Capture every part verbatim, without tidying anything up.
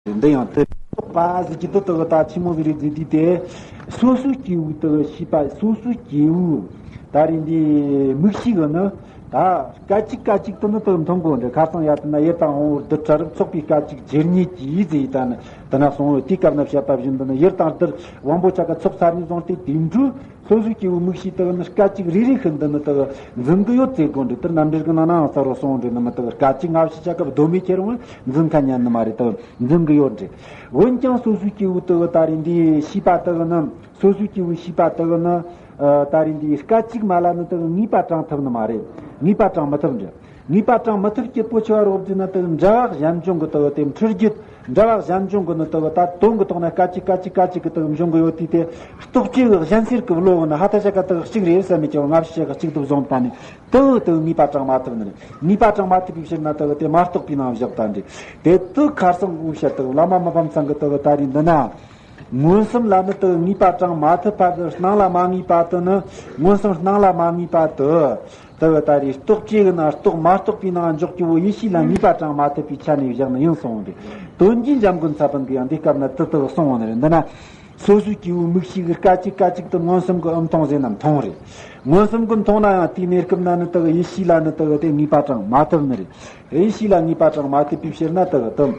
འདི་ཡང་དེ་རྟོགས་པ་ཟེར་གྱི་འདི་དག་ད་ཆི་མོ་ཟིག་རེད་ཟེར་དུས་དེ། སོ་སོའི་སྐྱེ་བོའི་དག་ཤེས་པ། སོ་སོའི་སྐྱེ་བོའི་ད་རེས་འདི་མིག་ཤེས་གི་ནི་ད་སྐད་ཅིག་སྐད་ཅིག་ཏུ་ནི་དག་མཐོང་གོ་འདྲ། ཁ་སང་ཡ་དེ་ན་ཡུལ་དང་དབང་པོ་རྡུལ་ཕྲ་རབ་ཚོགས་པའི་སྐད་ཅིག་ཇི་སྙེད་ཀྱིས་ཟེར་ཡི་ད་ནི་དེ་ན་སོང་བའི་དུས་སྐབས་ན་བཤད་པ་བཞིན་དུ་ནི་ཡུལ་དང་རྡུལ་དབང་པོ་ཆ་ག་ཚོགས་ཚར་ནས་བཟུང་སྟེ་དེ་འཕྲོས། སོ་སོའི་སྐྱེ་བོའི་མིག་ཤེས་དག་ནི་སྐད་ཅིག་རེ་རེ་ཤིན་ཏུ་ནི་དག་འཛིན་གི་ཡོད་ཟེར་དགོས་འདྲ། དེར་རྣམ་འགྲེལ་གི་ནང་ནའང་གསལ་བོ་གསུངས་འདྲ། ནི་མི་དག་སྐད་ཅིག་སྔ་ཕྱི་ཆ་སྐབས་གདོད་མའི་ཁྱེར་འོང་འཛིན་མཁན་ཉན་ནི་མ་རེད། དག་འཛིན་གི་ཡོད་འདྲ། འོན་ཀྱང་སོ་སོའི་སྐྱེ་བོའི་དག་ད་རེས་འདིའི་ཤེས་པ་དག་ནི། སོ་སོའི་སྐྱེ་བོའི་ཤེས་པ་དག་ནི་ད་རེས་འདིའི་སྐད་ཅིག་མ་ལ་ནི་དག་ངེས་པ་དྲངས་ཐུབ་ནི་མ་རེད། ངེས་པ་དྲངས་མི་ཐུབ་འདྲ། ངེས་པ་དྲངས་མི་ཐུབ་རྒྱུ་བོ་ཆེ་བ་རོབ་ཟེར་ན་དག་འདྲ་བ་གཞན་འབྱུང་གི་དག་དེ་འཁྲུལ་རྒྱུ། འདྲ་བ་གཞན་འབྱུང་གི་ནི་དག་ད་དོན་གི་ཐོག་ན་སྐད་ཅིག་སྐད་ཅིག་སྐད་ཅིག་གི་དག་འབྱུང་གི་ཡོད་དུས་དེ། རྟོག་བཅས་གི་གཞན་སེལ་གི་བློ་གི་ནི་ཧ་ད་ཆ་ག་དག་གཅིག་རེད་བསམ་མི་ཀྱང་སྔ་ཕྱི་གཅིག་ཏུ་བཟུང་བཏང་ནས་དག་དག་ངེས་པ་དྲངས་མ་ཐུབ་ནི་རེད། ངེས་པ་དྲངས་མ་ཐུབ་པའི་ཕྱིར་ན་དག་དེ་མ་རྟོགས་པའི་ནང་བཞག་ད་འདྲ། དེ་དག་ཁར་སང་འུ་ཤ་དག་བླ་མ་མི་ཕམ་ཚང་གི་དག་ད་རེས་འདི་ན། མངོན་སུམ་ལ་ནི་དག་ངེས་པ་དྲངས་མ་ཐུབ་པ་དེ། སྣང་ལ་མ་ངེས་པ་དེ་ནི། མངོན་སུམ་སྣང་ལ་མ་ངེས་པ་དེ། དག་ད་རེས་རྟོག་བཅས་ཀྱི་ནང་རྟོགས་མ་རྟོགས་པའི་ནང་འཇོག་རྒྱུ་བོ་ཡེ་ཤེས་ལ་ངེས་པ་དྲངས་མ་ཐུབ་པའི་ཆ་ནས་བཞག་ནི་ཡིན་གསུངས་ཏེ། དོན་གྱི་འཇམ་མགོན་ཚ་པན་གྱིས་ཡང་འདི་སྐབས་ན་དེ་དག་གསུངས་པ་ནི་རེད། འདི་ན། སོ་སོའི་སྐྱེ་བོའི་མིག་ཤེས་ཀྱི་སྐད་ཅིག་སྐད་ཅིག་ཏུ་མངོན་སུམ་གྱི་ཨུམ་མཐོང་ཟེར་ན་མཐོང་རེད། མངོན་སུམ་གྱི་མཐོང་ན་ཡང་དེའི་གནས་སྐབས་ན་ནི་དག་ཡེ་ཤེས་ལ་ནི་དག་དེ་ངེས་པ་དྲངས་མ་ཐུབ་ནི་རེད། ཡེ་ཤེས་ལ་ངེས་པ་དྲངས་མ་ཐུབ་པའི་ཕྱིར་ན་དག་དུ།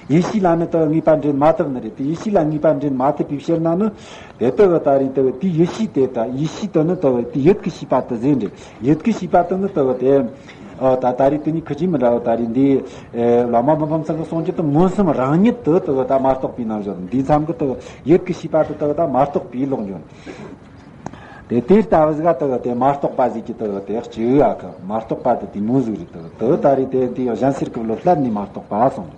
ཡེ་ཤེས་ལ་ནི་དག་ངེས་པ་འདྲེན་མ་ཐུབ་ནི་རེད། དེ་ཡེ་ཤེས་ལ་ངེས་པ་འདྲེན་མ་ཐུབ་པའི་ཕྱིར་ན་ནི། དེ་དག་ད་རེས་དག་དེ་ཡེ་ཤེས་དེ་ད་ཡེ་ཤེས་དེ་ནི་དག་དེ་ཡུལ་གྱི་ཤེས་པ་དེ་ཟེར་འདྲ། ཡུལ་གྱི་ཤེས་པ་དེ་ནི་དག་དེ། ཨ་ད་ད་རེས་དེ་ནི་ཁི་ཅི་མི་འདྲ་བ་ད་རེས་འདི། ཨེ་བླ་མ་མི་ཕམ་ཚང་གི་གསུང་རྒྱུ་དེ་མངོན་སུམ་རང་ཉིད་དུ་དག་ད་མ་རྟོགས་པའི་ནང་བཞིན། འདི་མཚམས་ཀྱི་དག་ཡུལ་གྱི་ཤེས་པ་དེ་དག་ད་མ་རྟོགས་པའི་ལོག་འཇོན། དེ་དེ་ལྟ་བུ་ཟིག་ག་དག་དེ་མ་རྟོགས་པ་ཟིག་གི་དག་དེ་གཅིག་ཨ་ཁ་མ་རྟོགས་པ་དེ་དེ་མོ་ཟིག་རེད། དག་དེ་ད་རེས་དེ་དེ་གཞན་སེལ་གྱི་བློ་སླར་ནས་མ་རྟོགས་པ་སོང་།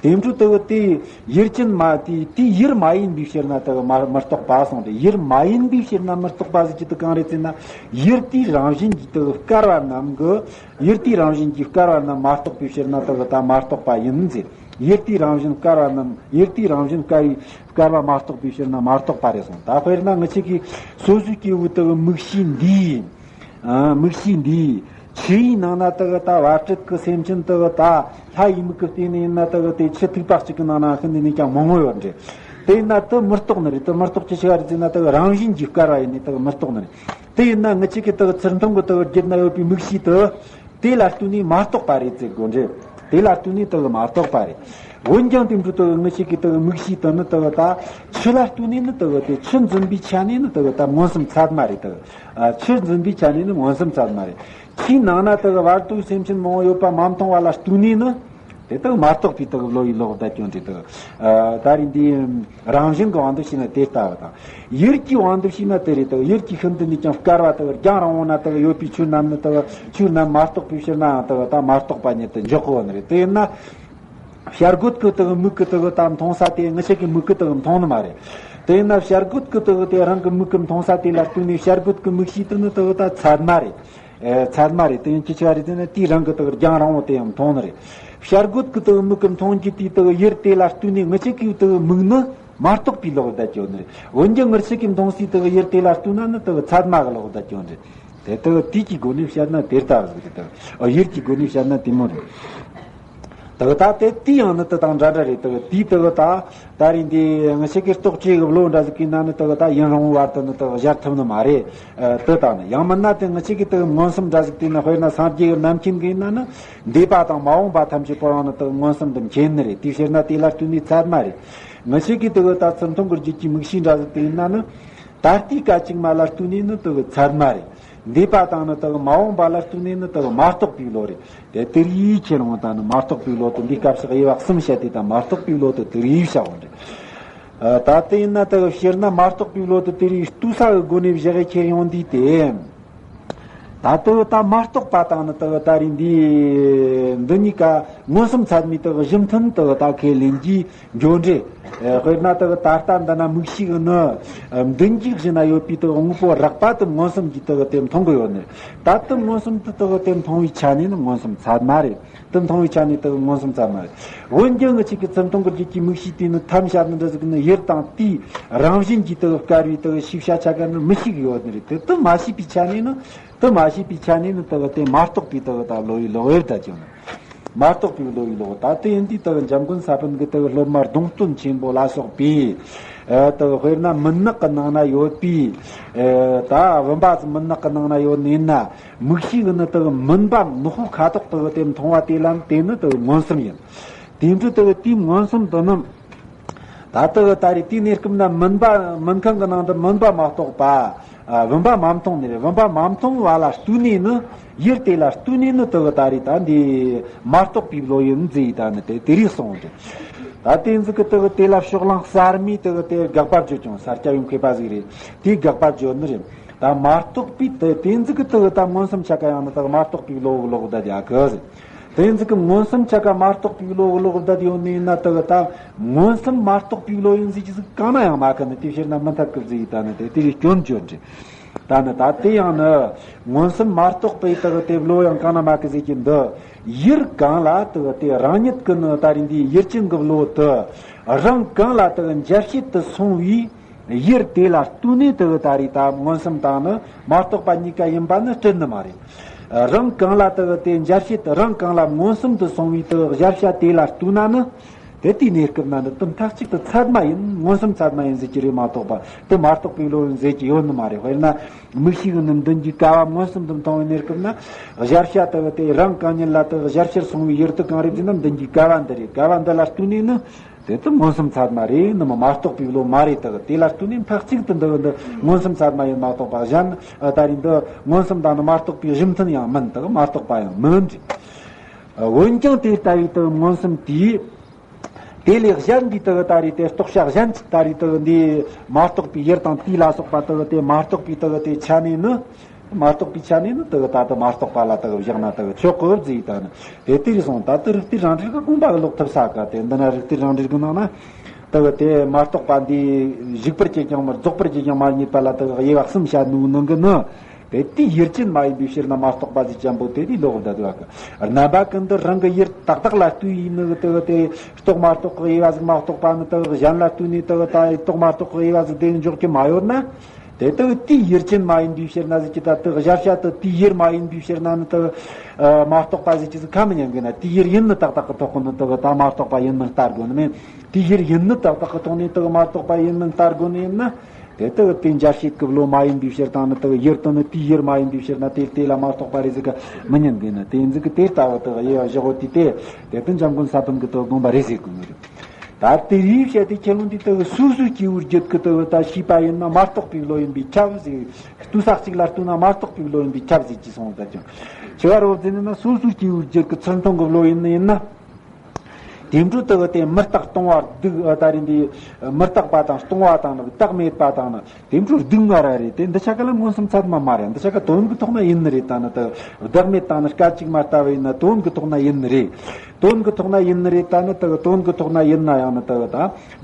དེ་འཕྲོ་དག་དེ་ཡུལ་ཅན་མ་དེ་དེ་ཡུལ་མ་ཡིན་པའི་ཕྱིར་ན་དག་མ་མི་རྟོགས་པ་སོང་སྟེ། ཡུལ་མ་ཡིན་པའི་ཕྱིར་ན་མི་རྟོགས་པ་ཟིག་གི་དག་གང་རེད་ཟེར་ན། ཡུལ་དེའི་རང་བཞིན་གྱིས་དག་བསྐལ་པ་རྣམས་ཀྱི། ཡུལ་དེའི་རང་བཞིན་གྱིས་བསྐལ་པ་རྣམས་མ་རྟོགས་པའི་ཕྱིར་ན་དག་ད་མ་རྟོགས་པ་ཡིན་ཟེར། ཡུལ་དེའི་རང་བཞིན་བསྐལ་པ་རྣམས། ཡུལ་དེའི་རང་བཞིན་བསྐལ་པའི་བསྐལ་པ་མ་རྟོགས་པའི་ཕྱིར་ན་མ་རྟོགས་པ་རེད་གསུངས། ད་དཔེར་ན་ང་ཆོ་གིས་སོ་སོའི་སྐྱེ་བོའི་དག་མིག་ཤེས་འདིས། ཨ་མིག་ཤེས་འདིས་ཆུ་ཡི་ནང་ན་དག་ད་བར་དྲུག་གི་སེམས་ཅན་དག་ད་ལྷ་ཡི་མིག་གིས་བལྟས་ནས་ཡིན་ན་དག་དེ་ཆུ་ཐིགས་པ་གཅིག་གི་ནང་ན་ཤིན་ཏུ་ནས་ཀྱང་མང་བོ་ཡོད་འདྲ། དེ་ཡིན་ན་དེ་མི་རྟོགས་ནི་རེད། དེ་མི་རྟོགས་ཀྱི་ཆི་ག་རེད་ཟེར་ན་དག་རང་བཞིན་གྱིས་བསྐལ་པ་ཡིན་ནས་དག་མི་རྟོགས་ནི་རེད། དེ་ཡིན་ན་ང་ཆོ་གི་དག་ཚུར་མཐོང་གི་དག་རྒྱུད་ན་ཡོད་པའི་མིག་ཤེས་དེ། དེ་ལ་ལྟོས་ནས་མ་རྟོགས་པ་རེད་ཟེར་དགོས་འདྲ། དེ་ལ་ལྟོས་ནས་དག་མ་རྟོགས་པ་རེད། འོན་ཀྱང་དེ་འཕྲོ་དག་ང་ཆོ་གི་དག་མིག་ཤེས་དེ་ནི་དག་ད་ཆུ་ལ་ལྟོས་ནས་ནི་དག་དེ་ཆུ་འཛིན་པའི་ཆ་ནས་ནི་དག་ད་མངོན་སུམ་ཚད་མ་རེད། དག་ཨ་ཆུ་འཛིན་པའི་ཆ་ནས་ནི་མངོན་སུམ་ཚད་མ་རེད། ཆུའི་ནང་ན་དག་བར་དུ་སེམས་ཅན་མང་བོ་ཡོད་པ་མ་མཐོང་བ་ལ་ལྟོས་ནས་ནི། དེ་དག་མ་རྟོགས་པའི་དག་བློ་ཡིས་ལོག་བསྡད་ཀྱང་འདྲ། དག་ཨ་ད་རེས་འདི་རང་བཞིན་གྱི་དབང་དུ་བྱས་ན་དེ་ལྟ་བུ་དང་། ཡུལ་གྱི་དབང་དུ་བྱས་ན་དེ་རེད། དག་ཡུལ་གྱི་ཤིན་ཏུ་ནས་ཀྱང་བསྐལ་པ་དག་རྒྱང་རིང་བོ་ན་དག་ཡོད་པའི་ཆོས་རྣམས་ནི་དག་ཆོས་རྣམས་མ་རྟོགས་པའི་ཕྱིར་ནའང་དག་ད་མ་རྟོགས་པ་ཉིད་དུ་འཇོག་གོ་ནི་རེད། དེ་ཡིན་ན། བྱ་རྒོད་ཀྱི་དག་མིག་གིས་དག་ད་མཐོང་ས་དེ་ང་ཆོ་གི་མིག་གིས་དག་མཐོང་ནི་མ་རེད། དེ་ཡིན་ན་བྱ་རྒོད་ཀྱི་དག་དེ་རང་གི་མིག་གིས་མཐོང་ས་དེ་ལ་ལྟོས་ནས་བྱ་རྒོད་ཀྱི་མིག་ཤེས་དེ་ནི་དག་ད་ཚད་མ་རེད། ཨེ་ཚད་མ་རེད། དེ་ཡང་ཅི་ཆ་རེད་ཟེར་ན་དེའི་རང་གི་དག་རྒྱང་རིང་བོ་དེ་ཡང་མཐོང་ནི་རེད། བྱ་རྒོད་ཀྱི་དག་མིག་གིས་མཐོང་རྒྱུ་དེའི་དག་ཡུལ་དེ་ལ་ལྟོས་ནས་ང་ཆོ་གི་དག་མིག་ནི་མ་རྟོགས་པའི་ལོག་བསྡད་ཀྱང་འདྲ། འོན་ཀྱང་ང་ཆོ་གི་མཐོང་སའི་དག་ཡུལ་དེ་ལ་ལྟོས་ན་ནི་དག་ཚད་མ་གི་ལོག་བསྡད་ཀྱང་འདྲ། དེ་དག་དུས་ཀྱི་སྒོ་ནས་བཤད་ན་དེ་ལྟ་བུ་ཟིག་རེད། དག་ཨ་ཡུལ་གྱི་སྒོ་ནས་བཤད་ན་དེ་མོ་རེད། དག་ད་དེ་དེའི་ཡང་ནི་དེ་དང་འདྲ་འདྲ་རེད། དག་དེའི་དག་ད་ད་རེས་འདི་ང་ཆོ་གི་རྟོག་བཅས་ཀྱི་བློ་འདྲ་ཟིག་གི་ནང་ནས་དག་ད་ཡུན་རིང་བོའི་བར་དུ་ནི་དག་སྦྱར་ཐུབ་ནི་མ་རེད། ཨ་དེ་དང་ནི་ཡང་མིན་ན་དེ་ང་ཆོ་གི་དག་མངོན་སུམ་འདྲ་ཟིག་དེ་ནི་དཔེར་ན་སངས་རྒྱས་ཀྱི་རྣམ་མཁྱེན་གི་ཡིན་ན་ནི་འདས་པ་དང་མ་འོངས་པ་ཐམས་ཅད་པོ་ཡང་ནི་དག་མངོན་སུམ་དུ་མཁྱེན་ནི་རེད། དེའི་ཕྱིར་ན་དེ་ལ་ལྟོས་ནས་ཚད་མ་རེད། ང་ཆོ་གི་དག་ད་ཚུར་མཐོང་གི་རྒྱུད་ཀྱི་མིག་ཤེས་འདྲ་ཟིག་དེ་ཡིན་ན་ནི། ད་ལྟའི་སྐད་ཅིག་མ་ལ་ལྟོས་ནས་ནི་དག་ཚད་མ་རེད། འདས་པ་དང་ནི་དག་མ་འོངས་པ་ལ་ལྟོས་ནས་ནི་དག་མ་རྟོགས་པའི་བློ་རེད། དེ་དེ་རིགས་ཁྱེར་འོང་དང་ནི་མ་རྟོགས་པའི་བློ་དེ་འདི་སྐབས་སུ་དབྱེ་བ་གསུམ་བཤད་དེ་དང་མ་རྟོགས་པའི་བློ་དེ་དེ་རིགས་བྱ་འོང་རེད། ཨ་ད་དེ་ཡིན་ན་དག་སྤྱིར་ན་མ་རྟོགས་པའི་བློ་དེ་དེ་རིགས་ལྟོས་ས་གི་སྒོ་ནས་བཞག་གི་ཁྱེར་ཡོང་དུས་དེ། ད་དེ་ད་མ་རྟོགས་པ་དང་ནི་དེ་ད་རེས་འདི་འདི་གཉིས་ཀ་མངོན་སུམ་ཚད་མའི་དེ་གཞི་མཐུན་དེ་ད་ཁས་ལེན་གྱི་འགྱོ་འདྲ། དཔེར་ན་དེ་ད་ལྟ་འདི་ན་མིག་ཤེས་ནི་མདུན་གྱི་གཞི་ན་ཡོད་པའི་དེ་དངོས་པོ་རགས་པ་དེ་མངོན་སུམ་གྱིས་དེ་དེ་མཐོང་གི་ཡོད་ནི། ད་དེ་མངོན་སུམ་དུ་དེ་དེ་མཐོང་བའི་ཆ་ནས་ནི་མངོན་སུམ་ཚད་མ་རེད། དེ་མཐོང་བའི་ཆ་ནས་དེ་མངོན་སུམ་ཚད་མ་རེད། འོན་ཀྱང་ང་ཆོ་གི་ཚུར་མཐོང་གི་རྒྱུད་ཀྱི་མིག་ཤེས་དེ་ནི་ཐམས་ཅད་ནི་འདྲ་ཟིག་ནི་ཡུལ་དང་དེའི་རང་བཞིན་གྱིས་དེ་བསྐལ་པའི་དེ་ཤེས་བྱ་ཆ་ག་ནི་མི་ཤེས་གི་ཡོད་ནི་རེད། དེ་དེ་མ་ཤེས་པའི་ཆ་ནས་ནི། དེ་མ་ཤེས་པའི་ཆ་ནས་ནི་དེ་གི་དེ་མ་རྟོགས་པའི་དེ་གི་ད་བློ་ཡི་ལོག་ཡེར་ད་ཀྱང་ནི། མ་རྟོགས་པའི་བློ་ཡི་ལོག་ད་དེ་ཡིན་དུས་དུ་འཇམ་མགོན་ས་པཎ་གྱི་དུ་སློབ་མ་གདུང་སྟོན་ཆེན་པོ་ལ་སོགས་པའི་དུ་དཔེར་ན་མུན་ནག་གི་ནང་ན་ཡོད་པའི་ད་བུམ་པ་ཟིག་མུན་ནག་གི་ནང་ན་ཡོད་ནི་ཡིན་ན། མིག་ཤེས་གི་ནི་དུ་མུན་པ་ནག་པོ་ཁ་དོག་དུ་དེ་མཐོང་བ་དེ་ལ་དེ་ནི་དུ་མངོན་སུམ་ཡིན། དེ་འདྲ་དུ་དེའི་མངོན་སུམ་དུ་ནི། ད་ལྟ་གི་ད་རེས་དེའི་གནས་སྐབས་ན་མུན་པ་མུན་ཁང་གི་ནང་དུ་མུན་པ་མ་གཏོགས་པ། ཨ། བུམ་པ་མ་མཐོང་ནི་རེད། བུམ་པ་མ་མཐོང་བ་ལ་ལྟོས་ནས་ནི་ཡུལ་དེ་ལ་ལྟོས་ནས་ནི་དེ་གི་ད་རེས་ད་འདི་མ་རྟོགས་པའི་བློ་ཡིན་མཛེས་ཡིས་ད་ནི་དེ་དེ་རིགས་གསུངས་ཏེ། ད་དེ་ཟིག་གི་དེ་གི་དེ་ལ་ཕྱོགས་གླང་གསར་མས་དེ་གི་དེ་དགག་པ་བརྗོད་ཀྱང་ས་སྐྱ་པའི་མཁས་པ་ཟིག་རེད། དེས་དགག་པ་བརྗོད་ནི་རེད། ད་མ་རྟོགས་པའི་དེ་དེ་ཟིག་གི་དེ་གི་ད་མངོན་སུམ་ཆ་ག་ཡང་ནི་དེ་གི་མ་རྟོགས་པའི་བློ་གི་ལོག་ད་རྒྱ་གི་ཟིག་དེ་ཟིག་གི་མངོན་སུམ་ཆ་ག་མ་རྟོགས་པའི་བློ་གི་ལོག་བསྡད་ཡོད་ནི་ཡིན་ན། དེ་གི་ད་མངོན་སུམ་མ་རྟོགས་པའི་བློ་ཡིན་ཟིག་གི་ཟིག་གང་ན་ཡང་མ་གི་ནི་དེ་ཕྱིར་ན་མི་འཐད་གི་ཟིག་ད་ནི་དེ་དེ་རིགས་སྐྱོན་བརྗོད་འདྲི། ད་ནི་ད་དེ་ཡང་ནི་མངོན་སུམ་མ་རྟོགས་པའི་དེ་གི་དེ་བློ་ཡང་གང་ན་མ་གི་ཟིག་གི་འདི་ཡུལ་གང་ལ་དེ་གི་དེ་རང་ཉིད་གི་ནི་ད་རིང་འདི་ཡུལ་ཅན་གི་བློ་དེ་རང་གང་ལ་དེ་གི་འཇལ་བྱེད་དུ་སོང་བའི། ཡུལ་དེ་ལ་ལྟོས་ནས་དེ་གི་ད་རེས་ད་མངོན་སུམ་དང་ནི་མ་རྟོགས་པ་གཉིས་ཀ་ཡིན་པ་ནི་སྲིད་ནི་མ་རེད། རང་གང་ལ་དེ་གི་དེ་འཇལ་བྱེད་དུ་རང་གང་ལ་མངོན་སུམ་དུ་སོང་བའི་དེ་གི་གཞལ་བྱ་དེ་ལ་ལྟོས་ན་ནི། དེ་དུས་གནས་སྐབས་ན་ནི་དེ་མཐའ་གཅིག་ཏུ་ཚད་མ་ཡིན། མངོན་སུམ་ཚད་མ་ཡིན་ཟེར་གྱི་རེད་མ་གཏོགས་པ་དེ་མ་རྟོགས་པའི་བློ་ཡིན་ཟེར་གྱི་ཡོད་ནི་མ་རེད། དཔེར་ན་མིག་ཤེས་ཀྱི་ནི་མདུན་གྱི་ཀ་བ་མངོན་སུམ་དུ་མཐོང་བའི་གནས་སྐབས་ན། གཞལ་བྱ་དེ་གི་དེ་རང་གང་ཉིད་ལ་དེ་གི་གཞལ་བྱར་སོང་བའི་ཡུལ་དེ་གང་རེད་ཟེར་ན་མདུན་གྱི་ཀ་བ་འདི་རེད། ཀ་བ་འདི་ལ་ལྟོས་ནས་ནི། དེ་ད་མངོན་སུམ་ཚད་མ་རེད་ནི་མ་མ་རྟོགས་པའི་བློ་མ་རེད། དེ་དེ་ལ་ལྟོས་ནས་མཐའ་གཅིག་ཏུ་འདི་འདི་མངོན་སུམ་ཚད་མ་ཡིན་མ་གཏོགས་པ་གཞན། ཨ། ད་རེས་འདི་མངོན་སུམ་དང་ནི་མ་རྟོགས་པའི་གཞི་མཐུན་ཡང་མིན། དེ་མ་རྟོགས་པ་ཡང་མིན་འདྲ། འོན་ཀྱང་དེ་ལྟ་བུའི་དེ་མངོན་སུམ་དེས། དེ་ལས་གཞན་འདི་དེ་ད་རེས་དེ་རྟོགས་བྱ་གཞན་ཅིག་ད་རེས་དེ་འདི་མ་རྟོགས་པའི་ཡུལ་དང་དུས་ལ་སོགས་པ་དེ་དེ་མ་རྟོགས་པའི་དེ་དེ་ཆ་ནས་ནི། མ་རྟོགས་པའི་ཆ་ནས་ནི་དེ་གི་ད་ལྟ་མ་རྟོགས་པ་ལ་དེ་གི་བཞག་ན་དེ་གི་ཆོག་གི་ཟེར། ད་ནི་དེ་དེ་རེད་སོང་། ད་ལྟ་རིགས་གཏེར་རང་འགྲེལ་གི་དགོངས་པ་གི་ལོག་ཐུབ་ས་ག་དེ་འདི་ན་རིགས་གཏེར་རང་འགྲེལ་གི་ནང་ན་དེ་གི་དེ་མ་རྟོགས་པ་འདི་བཞུགས་པར་གྱུར་ཀྱང་མི་རྫོགས་པར་གྱུར་ཀྱང་མ་རྙེད་པ་ལ་དེ་གི་དབྱེ་བ་གསུམ་བཤད་ནུས་ནང་གི་ནི། དེ་དེའི་ཡུལ་ཅན་མ་ཡིན་པའི་ཕྱིར་ན་མ་རྟོགས་པ་ཟིག་ཅན་པོ་དེ་དེའི་ལོག་བསྡད་དུས་ག་རྣམ་པ་ཀུན་ཏུ་རང་གི་ཡུལ་ཏག་ཏག་ལ་ལྟོས་ཡིན་ནི་གི་དེ་གི་དེ་རྟོགས་མ་རྟོགས་གི་དབྱེ་བ་ཟིག་མ་རྟོགས་པ་ནི་དེ་གི་གཞན་ལ་ལྟོས་ནས་དེ་གི་ད་རྟོགས་མ་རྟོགས་གི་དབྱེ་བ་ཟིག་དེ་འཇོག་གི་མ་ཡོད་ན། དེ་དག་དེའི་ཡུལ་ཅན་མ་ཡིན་པའི་ཕྱིར་ན་ཟེར་གྱི་ད་དག་གཞལ་བྱ་དེ་དེའི་ཡུལ་མ་ཡིན་པའི་ཕྱིར་ན་ནི་དག་མ་རྟོགས་པ་ཟེར་གྱི་ཟིག་ཁ་མི་ཉན་གི་ན། དེའི་ཡུལ་ཡིན་ནི་ཏག་ཏག་གི་ཐོག་གི་ནི་དག་ད་མ་རྟོགས་པ་ཡིན་མིན་ལྟ་དགོས་ནི་མིན། དེའི་ཡུལ་ཡིན་ནི་ཏག་ཏག་གི་ཐོག་ནས་དག་མ་རྟོགས་པ་ཡིན་མིན་ལྟ་དགོས་ནི་ཡིན་ན། དེ་དག་དེ་འཇལ་བྱེད་ཀྱི་བློ་མ་ཡིན་པའི་ཕྱིར་དང་ནི་དག་ཡུལ་དེ་ནི་དེའི་ཡུལ་མ་ཡིན་པའི་ཕྱིར་ན་དེ་དེ་ལ་མ་རྟོགས་པ་རེད་ཟེར་གི་མི་ཉན་གི་ན། དེ་ཡིན་ཟིག་གི་དེ་ལྟ་བུ་དག་དབྱེ་བ་བཞག་གོ་དུས་དེ་དེ་དོན་འཇམ་མགོན་ས་པཎ་གི་དག་དགོངས་པ་རེད་ཟེར་དགོས་ནི་རེད། ད་དེ་རིགས་བཤད་དེ་ཁྱེད་རང་འདི་དག་སོ་སོའི་སྐྱེ་བོའི་རྒྱུད་ཀྱི་དག་ད་ཤེས་པ་ཡིན་ན་མ་རྟོགས་པའི་བློ་ཡིན་པས་ཁྱབ་ཟེར། ལྟོས་ས་གཅིག་ལ་ལྟོས་ན་མ་རྟོགས་པའི་བློ་ཡིན་པས་ཁྱབ་ཟེར་གྱི་སོང་ད་ཀྱང་། ཆེ་བ་རོ་ཟེར་ན་སོ་སོའི་སྐྱེ་བོའི་རྒྱུད་ཀྱི་ཚུར་མཐོང་གི་བློ་ཡིན་ནི་ཡིན་ན། དེ་འཕྲོ་དག་དེ་མི་རྟག་སྟོང་བ་སྡུག་ད་རེད་འདི། མི་རྟག་པ་དང་སྟོང་བ་དང་ནི་བདག་མེད་པ་དང་ནི། དེ་འཕྲོ་སྡུག་བསྔལ་ར་རེད། དེ་འདི་ཆ་ག་ལ་མངོན་སུམ་ཚད་མ་མ་རེད། འདི་ཆ་ག་དོན་གྱི་ཐོག་ན་ཡིན་ནི་རེད། ད་ནི་དེ་བདག་མེད་དང་ནི་སྐད་ཅིག་མ་ལྟ་བུ་ཡིན་ན་དོན་གྱི་ཐོག་ན་ཡིན་ནི་རེད། དོན་གྱི་ཐོག་ན་ཡིན་ནི་རེད། ད་ནི་དེ་དོན་གྱི་ཐོག་ན་ཡིན་ན་ཡང་ནི་དེ་ད་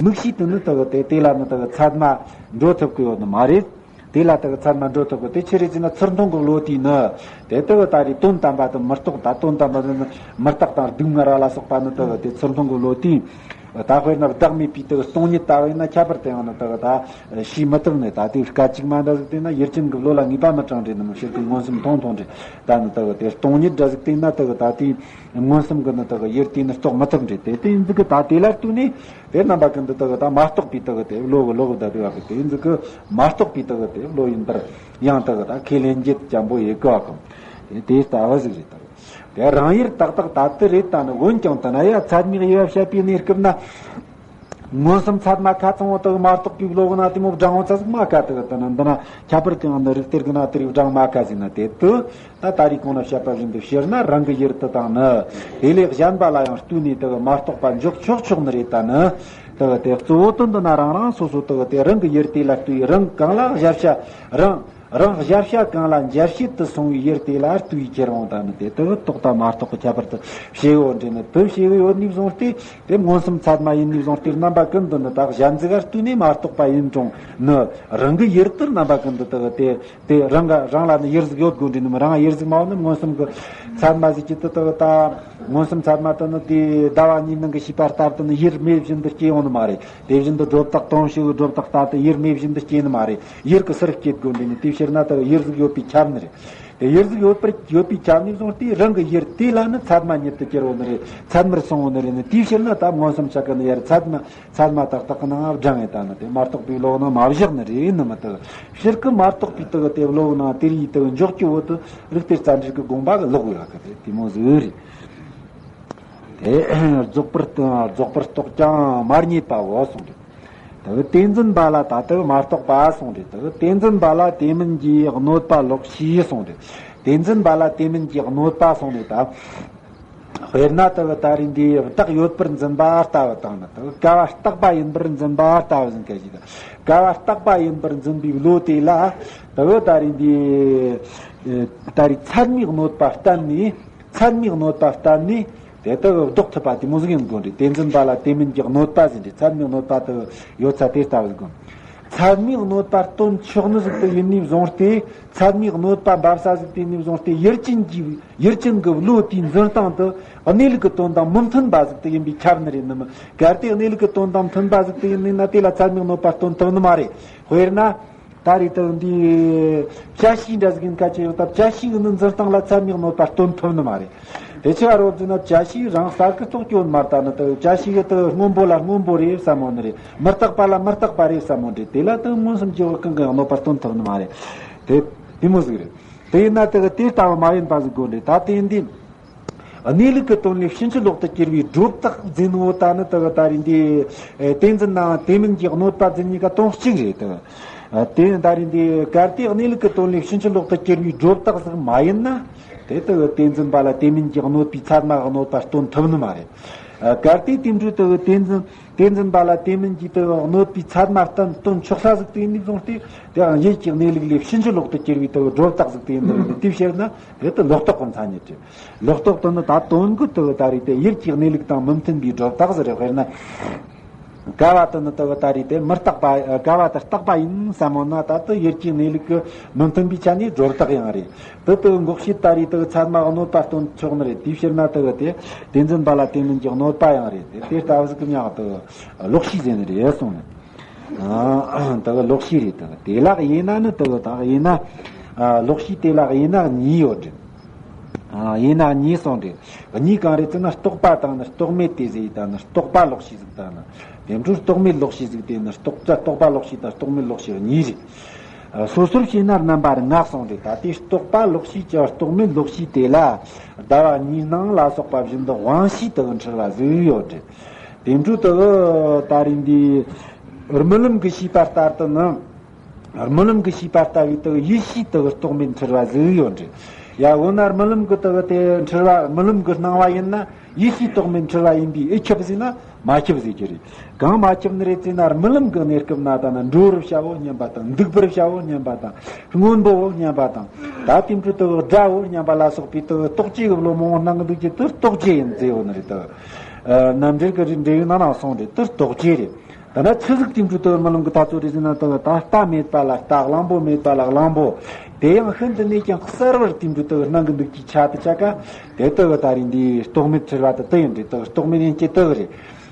མིག་ཤེས་དེ་ནི་དེ་དེ་དེ་ལ་ནི་དེ་ཚད་མ་འགྲོ་ཐུབ་ཀྱི་ཡོད་ནི་མ་རེད། དེ་ལ་དེ་ཚད་མ་འགྲོ་ཐུབ་ཀྱི་དེ་ཆི་རེད་ཅེ་ན་ཚུར་མཐོང་གི་བློ་དེས་ནི་དེ་དེ་ད་རེད་དོན་དམ་པ་དེ་མི་རྟོགས། ད་དོན་དམ་པ་དེ་ནི་མི་རྟག་དང་སྡུག་བསྔལ་ར་ལ་སོགས་པ་ནི་དེ་དེ་ཚུར་མཐོང་གི་བློ་དེས། ད་དཔེར་ན་བདག་མེད་པའི་དེ་སྟོང་ཉིད་ལྟ་བས་ན་ཁྱད་པར་དུ་ཡང་ན་དེ་ད་ཤེས་མི་ཐུབ་ནས། ད་དེ་སྐད་ཅིག་མ་འདྲ་ཟིག་དེ་ན་ཡུལ་ཅན་གྱི་བློ་ལ་ངེས་པ་མི་འཆང་རེད། ནམ་ཤེས་ཀྱི་མངོན་སུམ་མཐོང་མཐོང་རེད། ད་ནི་དེ་དེ་སྟོང་ཉིད་འདྲ་ཟིག་དེ་ན་དེ་ད་དེ་མངོན་སུམ་གྱི་ནི་དེ་ཡུལ་དེ་ནི་རྟོགས་མི་ཐུབ་རེད། དེ་དེ་འདི་གི་ད་དེ་ལ་ལྟོས་ནས་དེ་རྣམ་པ་ཀུན་ཏུ་དེ་ད་མ་རྟོགས་པའི་དེ་དེ་བློ་གི་ལོག་བསྡད་པའི་བ་གི་དེ་འདི་གི་མ་རྟོགས་པའི་དེ་དེ་བློ་ཡིན་པར་ཡང་དེ་ད་ཁས་ལེན་རྒྱུ་ཅན་པོ་ཡེ་གི་བ་གི་དེ་དེ་ལྟ་བུ་ཟིག་རེད། ད་དེ་རང་ཡུལ་ཏག་ཏག་ད་དེ་རེད། ད་ནི་འོན་ཀྱང་ད་ན་ཡ་ཚད་མའི་དབྱེ་བ་བཤད་པའི་གནས་སྐབས་ན། མངོན་སུམ་ཚད་མ་ཁ་ཚང་བོ་དག་མ་རྟོགས་པའི་བློ་གི་ན་དེ་མོ་བགྲང་བོ་ཚ་ཟིག་མ་ཁ་དག་དེ་ན་འདི་ན་ཁྱད་པར་གང་ནི་རིགས་གཏེར་གི་ན་དེ་རིགས་བགྲང་མ་ཁ་ཟིག་ན་དེ་དུ་ད་ད་རེས་གོང་ན་བཤད་པ་བཞིན་དུ་ཕྱིར་ན་རང་གི་ཡུལ་དུ་དང་ནི་དེ་ལས་གཞན་པ་ལ་ཡང་ལྟོས་ནས་དག་མ་རྟོགས་པ་འཇོག་ཆོག་ཆོག་ནི་རེད། ད་ནི་དག་དེ་གཙོ་བོ་དོན་དུ་ན་རང་རང་སོ་སོ་དག་དེ་རང་གི་ཡུལ་དེ་ལ་ལྟོས། རང་གང་ལ་གཞལ་བྱ་རང་རང་གཞལ་བྱ་གང་ལ་འཇལ་བྱེད་དུ་སོང་བའི་ཡུལ་དེ་ལ་ལྟོས་ཁྱེར་འོང་། ད་ནི་དེ་དག་རྟོགས་དང་མ་རྟོགས་ཀྱི་ཁྱད་པར་དུ་ཕྱེ་ཡོད་འདྲེ་ནི་དུ་ཕྱེ་ཡོད་ནི་བཟུང་སྟེ། དེ་མངོན་སུམ་ཚད་མ་ཡིན་ནི་བཟུང་སྟེ་རྣམ་པ་ཀུན་ཏུ་ནི་དག་གཞན་ཟིག་ག་ལྟོས་ནས་མ་རྟོགས་པ་ཡིན་རུང་ནི་རང་གི་ཡུལ་དུ་རྣམ་པ་ཀུན་ཏུ་དག་དེ་དེ་རང་ག་རང་ལ་ནི་ཡུལ་ཟིག་ཡོད་དགོས་འདྲེ་ནི་མི་རང་ཡུལ་ཟིག་མ་ཡོད་ནི་མངོན་སུམ་གྱི་ཚད་མ་ཟིག་གི་དུ་དག་ད་མངོན་སུམ་ཚད་མ་དུ་ནི་དེ་ཟླ་བ་གཉིས་ནང་གི་ཤེས་པ་ལྟར་དུ་ནི་ཡུལ་མེད་བཞིན་དུ་སྐྱེ་འོང་ནི་མ་རེད། དེ་བཞིན་དུ་སྒྲོ་བཏགས་དོན་ཞིག་གི་སྒྲོ་བཏགས་ལྟར་དུ་ཡུལ་མེད་བཞིན་དུ་སྐྱེ་ནི་མ་རེད། ཡུལ་གི་སར་སྐྱེ་དགོས་འདྲེ་ནི་དེ་ཕྱིར་ན་དག་ཡུལ་ཟིག་ཡོད་པའི་ཁྱབ་ནི་རེད། དེ་ཡུལ་གཟུགས་ཡོད་པར་ཡོད་པའི་ཆ་ནས་བཟུང་སྟེ་རང་གི་ཡུལ་དེ་ལ་ནི་ཚད་མ་ཉིད་དུ་གྱུར་བ་ནི་རེད། ཚད་མར་སོང་བ་ནི་རེད། ནི་དེའི་ཕྱིར་ན་ད་མངོན་སུམ་ཆ་ག་ནི་ཡར་ཚད་མ་ཚད་མ་ཏག་ཏག་གི་ནང་སྦྱང་ངེ་ད་ནི་དེ་མ་རྟོགས་པའི་བློ་ནི་མ་བཞག་ནི་རེད། ནི་མི་དག་ཕྱིར་གི་མ་རྟོགས་པའི་དག་དེ་བློ་ནང་དེ་རིགས་དག་འཇོག་རྒྱུ་བོ་དུ་རིགས་གཏེར་རྩ་འགྲེལ་གི་དགོངས་པ་གི་ལོག་ཡོད་གི་རེད། དེ་མོ་ཟིག་རེད། དེ་རྫོགས་པར་རྫོགས་པར་རྟོགས་ཀྱང་མ་རྙེད་པའོ་གསུངས་ཏེ། དེ་དེ་འཛིན་པ་ལ་ད་དེ་མ་རྟོགས་པ་གསུངས་ཏེ། དེ་དེ་འཛིན་པ་ལ་དེ་མིན་གྱི་གནོད་པ་ལོག་ཤེས་གསུངས་ཏེ། དེ་འཛིན་པ་ལ་དེ་མིན་གྱི་གནོད་པ་གསུངས་ཏེ་ད། དཔེར་ན་དེ་ད་རིང་འདི་བདག་ཡོད་པར་འཛིན་པ་ལྟ་བུ་དང་ནི། དེ་ཀ་བ་རྟག་པ་ཡིན་པར་འཛིན་པ་ལྟ་བུ་ཟིན་སྐད་ཅིག་དང་། ཀ་བ་རྟག་པ་ཡིན་པར་འཛིན་པའི་བློ་དེ་ལ་དེ་ད་རིང་འདི་ད་རིང་ཚད་མའི་གནོད་པ་བསྟན་ནས། ཚད་མའི་གནོད་པ་བསྟན་ནས་དེ་ལྟ་བུ་ལྡོག་ཐུབ་པ་དེ་མོ་ཟིག་ཡིན་དགོས་རེད། དེ་འཛིན་པ་ལ་དེ་མིན་གྱི་གནོད་པ་ཟིན་རེད། ཚད་མའི་གནོད་པ་དེ་ཡོད་ཚད་དེ་ལྟ་བུ་དགོས། ཚད་མའི་གནོད་པ་སྟོན་ཆོག་ནི་ཟིག་དེ་ཡིན་ནས་བཟུང་སྟེ། ཚད་མའི་གནོད་པ་འབབ་ས་ཟིག་དེ་ཡིན་ནས་བཟུང་སྟེ། ཡུལ་ཅན་གྱི་ཡུལ་ཅན་གྱི་བློ་དེའི་འཛིན་སྟངས་དེ་གནས་ལུགས་ཀྱི་དོན་དང་མི་མཐུན་པ་ཟིག་དེ་ཡིན་པས་ཁྱབ་ནི་རེད། ནི་མི་གལ་ཏེ་གནས་ལུགས་ཀྱི་དོན་དང་མཐུན་པ་ཟིག་དེ་ཡིན་ནི་ན། དེ་ལ་ཚད་མའི་གནོད་པ་སྟོན་ཐུབ་ནི་མ་རེད། དཔེར་ན། ད་རེས་དག་འདི་བཅའ་བྱའི་འདྲ་ཟིག་ཡིན་ཁ་ཆེ་ཡོད་ད། བཅའ་བྱའི་གི་ནི་འཛིན་སྟངས་ལ་ཚད་མའི་གནོད་པ་སྟོན་ཐུབ་ནི་མ་རེད། དེ་ཆི་བ་རོ་བརྫིས་ན། བཅའ་བྱའི་རང་ས་གི་རྟོགས་སྐྱོན་མ་ད་ནི་དག་བཅའ་བྱའི་གི་དག་སྔོན་པོ་ལ་སྔོན་པོ་རེད་བསམ་མོ་ནི་རེད། མི་རྟག་པ་ལ་མི་རྟག་པ་རེད་བསམ་མོ་འདྲེ། དེ་ལ་དག་མངོན་སུམ་གྱི་བག་གང་གི་གནོད་པ་སྟོན་ཐུབ་ནི་མ་རེད། དེ་དེ་མོ་ཟིག་རེད། དེ་ཡིན་ན་དག་དེ་ལྟ་བུ་མ་ཡིན་པ་ཟིག་དགོས་འདྲེ། ད་དེ་འདི། གནས་ལུགས་ཀྱི་དོན་ལས་ཕྱིན་ཅི་ལོག་ཏུ་གྱུར་པའི་སྒྲོ་བཏགས་འཛིན་བོ་ད་ནི་དག་ད་རེས་འདི། ཨེ་དེ་འཛིན་ནའང་དེ་མིན་གྱི་གནོད་པ་འཛིན་གཉིས་ཀ་དོན་གཅིག་རེད་དག་ཨ་དེ་ད་རེས་འདི་གལ་ཏེ་གནས་ལུགས་ཀྱི་དོན་ལས་ཕྱིན་ཅི་ལོག་ཏུ་གྱུར་པའི་སྒྲོ་བཏགས་ཟིག་མ་ཡིན་ན། དེ་དག་དེ་འཛིན་པ་ལ་དེ་མིན་གྱི་གནོད་པའི་ཚད་མ་གནོད་པ་སྟོན་ཐུབ་ནི་མ་རེད། ཨ་གལ་ཏེ་དེ་འདྲའི་དག་དེ་འཛིན་དེ་འཛིན་པ་ལ་དེ་མིན་གྱི་དག་གནོད་པའི་ཚད་མ་སྟོན་སྟོན་ཆོག་ས་ཟིག་དེ་ཡིན་ནས་བཟུང་སྟེ། དེའང་ཡུལ་གྱི་གནས་ལུགས་ལས་ཕྱིན་ཅི་ལོག་ཏུ་གྱུར་པའི་དག་སྒྲོ་བཏགས་ཟིག་དེ་ཡིན་ནི་རེད། དེའི་ཕྱིར་ན་དེ་དག་ལོག་རྟོག་གི་མཚན་ཉིད་རེད། ལོག་རྟོག་དེ་ནི་ད་དོན་གྱི་དག་ད་རེས་དེ་ཡུལ་གྱི་གནས་ལུགས་དང་མི་མཐུན་པའི་སྒྲོ་བཏགས་ཟིག་རེད། དཔེར་ན། ཀ་བ་དེ་ནི་དག་ད་རེས་དེ་མི་རྟག་པ། ཀ་བ་དེ་རྟག་པ་ཡིན་བསམ་མོ་ན། ད་དེ་ཡུལ་གྱི་གནས་ལུགས་ཀྱི་མི་མཐུན་པའི་ཆ་ནས་སྒྲོ་བཏགས་ཡང་རེད། དེ་དག་འགོག་བྱེད་ད་རེས་དག་ཚད་མ་གནོད་པ་སྟོན་ཆོག་ནི་རེད། དེའི་ཕྱིར་ན་དག་དེ་དེ་འཛིན་པ་ལ་དེ་མིན་གྱི་གནོད་པ་ཡང་རེད། དེ་དེ་ལྟ་བུ་ཟིག་གི་མྱང་དག་ལོག་ཤེས་ཟེར་ནི་རེད་གསུངས་ནས། ཨ་དག་ལོག་ཤེས་རེད། དག་དེ་ལག་ཡིན་ན་ནི་དག་དག་ཡིན་ན། ཨ་ལོག་ཤེས་དེ་ལག་ཡིན་ན་གཉིས་ཡོད་རེད། ཨ་ཡིན་ན་གཉིས་སོང་རེད། གཉིས་གང་རེད་ཟེར་ན། རྟོག་པ་དང་ནི་རྟོག་མེད་དེ་ཟེར་ཡི་ད་ནི། རྟོག་པ་ལོག་ཤེས་ཟིག་ད་ནི། དེ་འཕྲོ་རྟོག་མེད་ལོག་ཤེས་ཟིག་དེ་ནི། རྟོག་རྟོག་པ་ལོག་ཤེས་དང་རྟོག་མེད་ལོག་ཤེས་གཉིས་རེད། ཨ་སོ་སོར་བཤད་ན་རྣམ་པ་ལྔ་སོང་རེད། ད་དེ་རྟོག་པ་ལོག་ཤེས་ཀྱི་རྟོག་མེད་ལོག་ཤེས་དེ་ལ་ཟླ་བ་གཉིས་སྣང་ལ་སོགས་པ་བཞིན་དུ་དབང་ཤེས་དག་འཁྲུལ་བ་ཟིག་ཡོད་རེད། དེ་འཕྲོ་དག་ད་རེས་འདི་རྨི་ལམ་གྱི་ཤེས་པ་ལྟར་དུ་ནི། རྨི་ལམ་གྱི་ཤེས་པ་ལྟ་བུའི་དག་ཡིད་ཤེས་དག་རྟོག་མེད་འཁྲུལ་བ་ཟིག་ཡོད་རེད། ཡ་འོ་ན་རྨི་ལམ་གྱི་དག་དེ་འཁྲུལ་བ། རྨི་ལམ་གྱི་སྣང་བ་ཡིན་ན་ཡིད་ཤེས་རྟོག་མེད་འཁྲུལ་བ་ཡིན་པས་ཨེ་ཁྱབ་ཟེར་ན་མ་ཁྱབ་ཟེར་གྱི་རེད། གང་མ་ཁྱབ་ནི་རེད་ཟེར་ན། རྨི་ལམ་གྱི་གནས་སྐབས་ན་ད་ནི་འགྲོ་བར་བྱའོ་སྙམ་པ་དང་། འདུག་པར་བྱའོ་སྙམ་པ་དང་། སྔོན་པོའོ་སྙམ་པ་དང་། ད་དེ་འཕྲོ་དག་དགྲའོ་སྙམ་པ་ལ་སོགས་པའི་དག་རྟོག་བཅས་ཀྱི་བློ་མང་པོ་སྣང་གི་འདུག་ཀྱི་དེ་རྟོག་བཅས་ཡིན་ཟེར་ཡོད་ནི་རེད། དག་རྣམ་འགྲེལ་གྱི་རིགས་འགྲེལ་ཡིག་ནང་ན་སོང་རེད། དེ་རྟོག་བཅས་རེད། ད་ནི་ཆི་ཟིག་དེ་འཕྲོ་དག་རྨི་ལམ་གྱི་ལྟ་ཚུལ་རེད་ཟེར་ན། དག་ད་རྟ་མེད་པ་ལ་རྟ། གླང་པོ་མེད་པ་ལ་གླང་པོ། དེ་ཡང་ཤིན་ཏུ་ནས་ཀྱང་གསལ་བར་དེ་འཕྲོ་དག་སྣང་གི་འདུག་ཀྱི་ཆ་དེ་ཆ་ག་དེ་དག་ད་རེས་འདི་རྟོག་མེད་འཁྲུལ་བ་དེ་དེ་ཡིན་རེད། དག་རྟོག་མེད་ཡིན་གྱི་དག་རེད།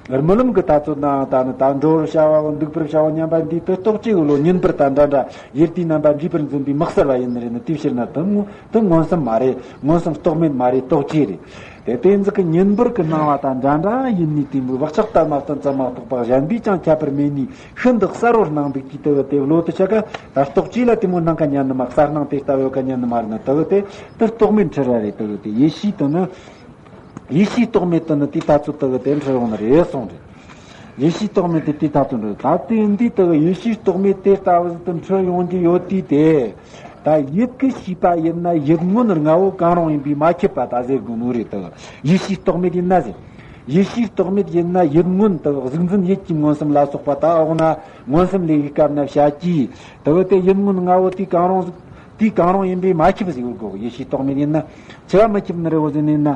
རྨི་ལམ་གྱི་ལྟ་ཚུལ་ནང་ད་ནི་ད་འགྲོ་བར་བྱའོ་འདུག་པར་བྱའོ་སྙམ་པ་འདི་དེ་རྟོག་བཅས་ཀྱི་བློ་ཉིན་པར་དང་འདྲ་འདྲ་ཡུལ་དེའི་རྣམ་པ་འདྲིས་པར་འཛིན་པའི་དམིགས་བསལ་བ་ཡིན་ནི་རེད། ནི་དེའི་ཕྱིར་ན་དེ་དངོས་དེ་མངོན་སུམ་མ་རེད། མངོན་སུམ་རྟོག་མེད་མ་རེད། རྟོག་བཅས་རེད། དེ་དེ་ཟིག་གི་ཉིན་པར་གྱི་སྣང་བ་དང་འདྲ་འདྲ་ཡིན་ནི་དེ་མོ་བག་ཆགས་ལྟར་མ་བརྟེན་ཙམ་མ་གཏོགས་པ་གཞན་པས་ཀྱང་ཁྱད་པར་མེད་ནི་ཤིན་ཏུ་གསལ་བོར་སྣང་འདུག་ཀྱི་དེ་བ་དེ་བློ་དེ་ཆ་ག་ད་རྟོག་བཅས་ལ་དེ་མོ་སྣང་ག་ཉན་ནི་མ། གསལ་སྣང་དེ་ལྟ་བུ་ག་ཉན་ནི་མ་རེད། ན་དེ་བ་དེ་དེ་རྟོག་མེད་འཁྲུལ་བ་རེད། དེ་བ་དེ་ཡིད་ཤེས་དེ་ནི་ཡིད་ཤེས་རྟོག་མེད་དེ་ནི་དེ་ལྟ་ཚུལ་དེ་བ་དེ་འཁྲུལ་ཡོང་ནི་རེད་གསུངས་རེད། ཡིད་ཤེས་རྟོག་མེད་དེ་དེ་ལྟ་ཚུལ་འདྲ། ད་དེ་འདི་དག་ཡིད་ཤེས་རྟོག་མེད་དེ་ལྟ་བུ་ཟིག་ཏུ་འཁྲུལ་ཡོང་རྒྱུ་ཡོད་དུས་དེ། ད་ཡུལ་གྱི་ཤེས་པ་ཡིན་ན་ཡུལ་མངོན་ལྔ་བོ་གང་རུང་ཡིན་པས་མ་ཁྱབ་པ་ད་ཟེར་དགོས་ནོ་རེད། དག་ཡིད་ཤེས་རྟོག་མེད་ཡིན་ན་ཟེར། ཡིད་ཤེས་རྟོག་མེད་ཡིན་ན་ཡུལ་མངོན་དག་གཟུགས་འཛིན་ཡིད་ཀྱི་མངོན་སུམ་ལ་སོགས་པ་ད་འོག་ན་མངོན་སུམ་ལས་ཀྱི་སྐབས་ན་བྱ་སྤྱིའི་དག་དེ་ཡུལ་མངོན་ལྔ་བོ་དེ་གང་རུང་ཟིག་དེ་གང་རུང་ཡིན་པས་མ་ཁྱབ་ཟེར་དགོས། ཡིད་ཤེས་རྟོག་མེད་ཡིན་ན། ཆི་བ་མི་ཁྱབ་ནི་རེད་བོ་ཟེར་ནས་ན།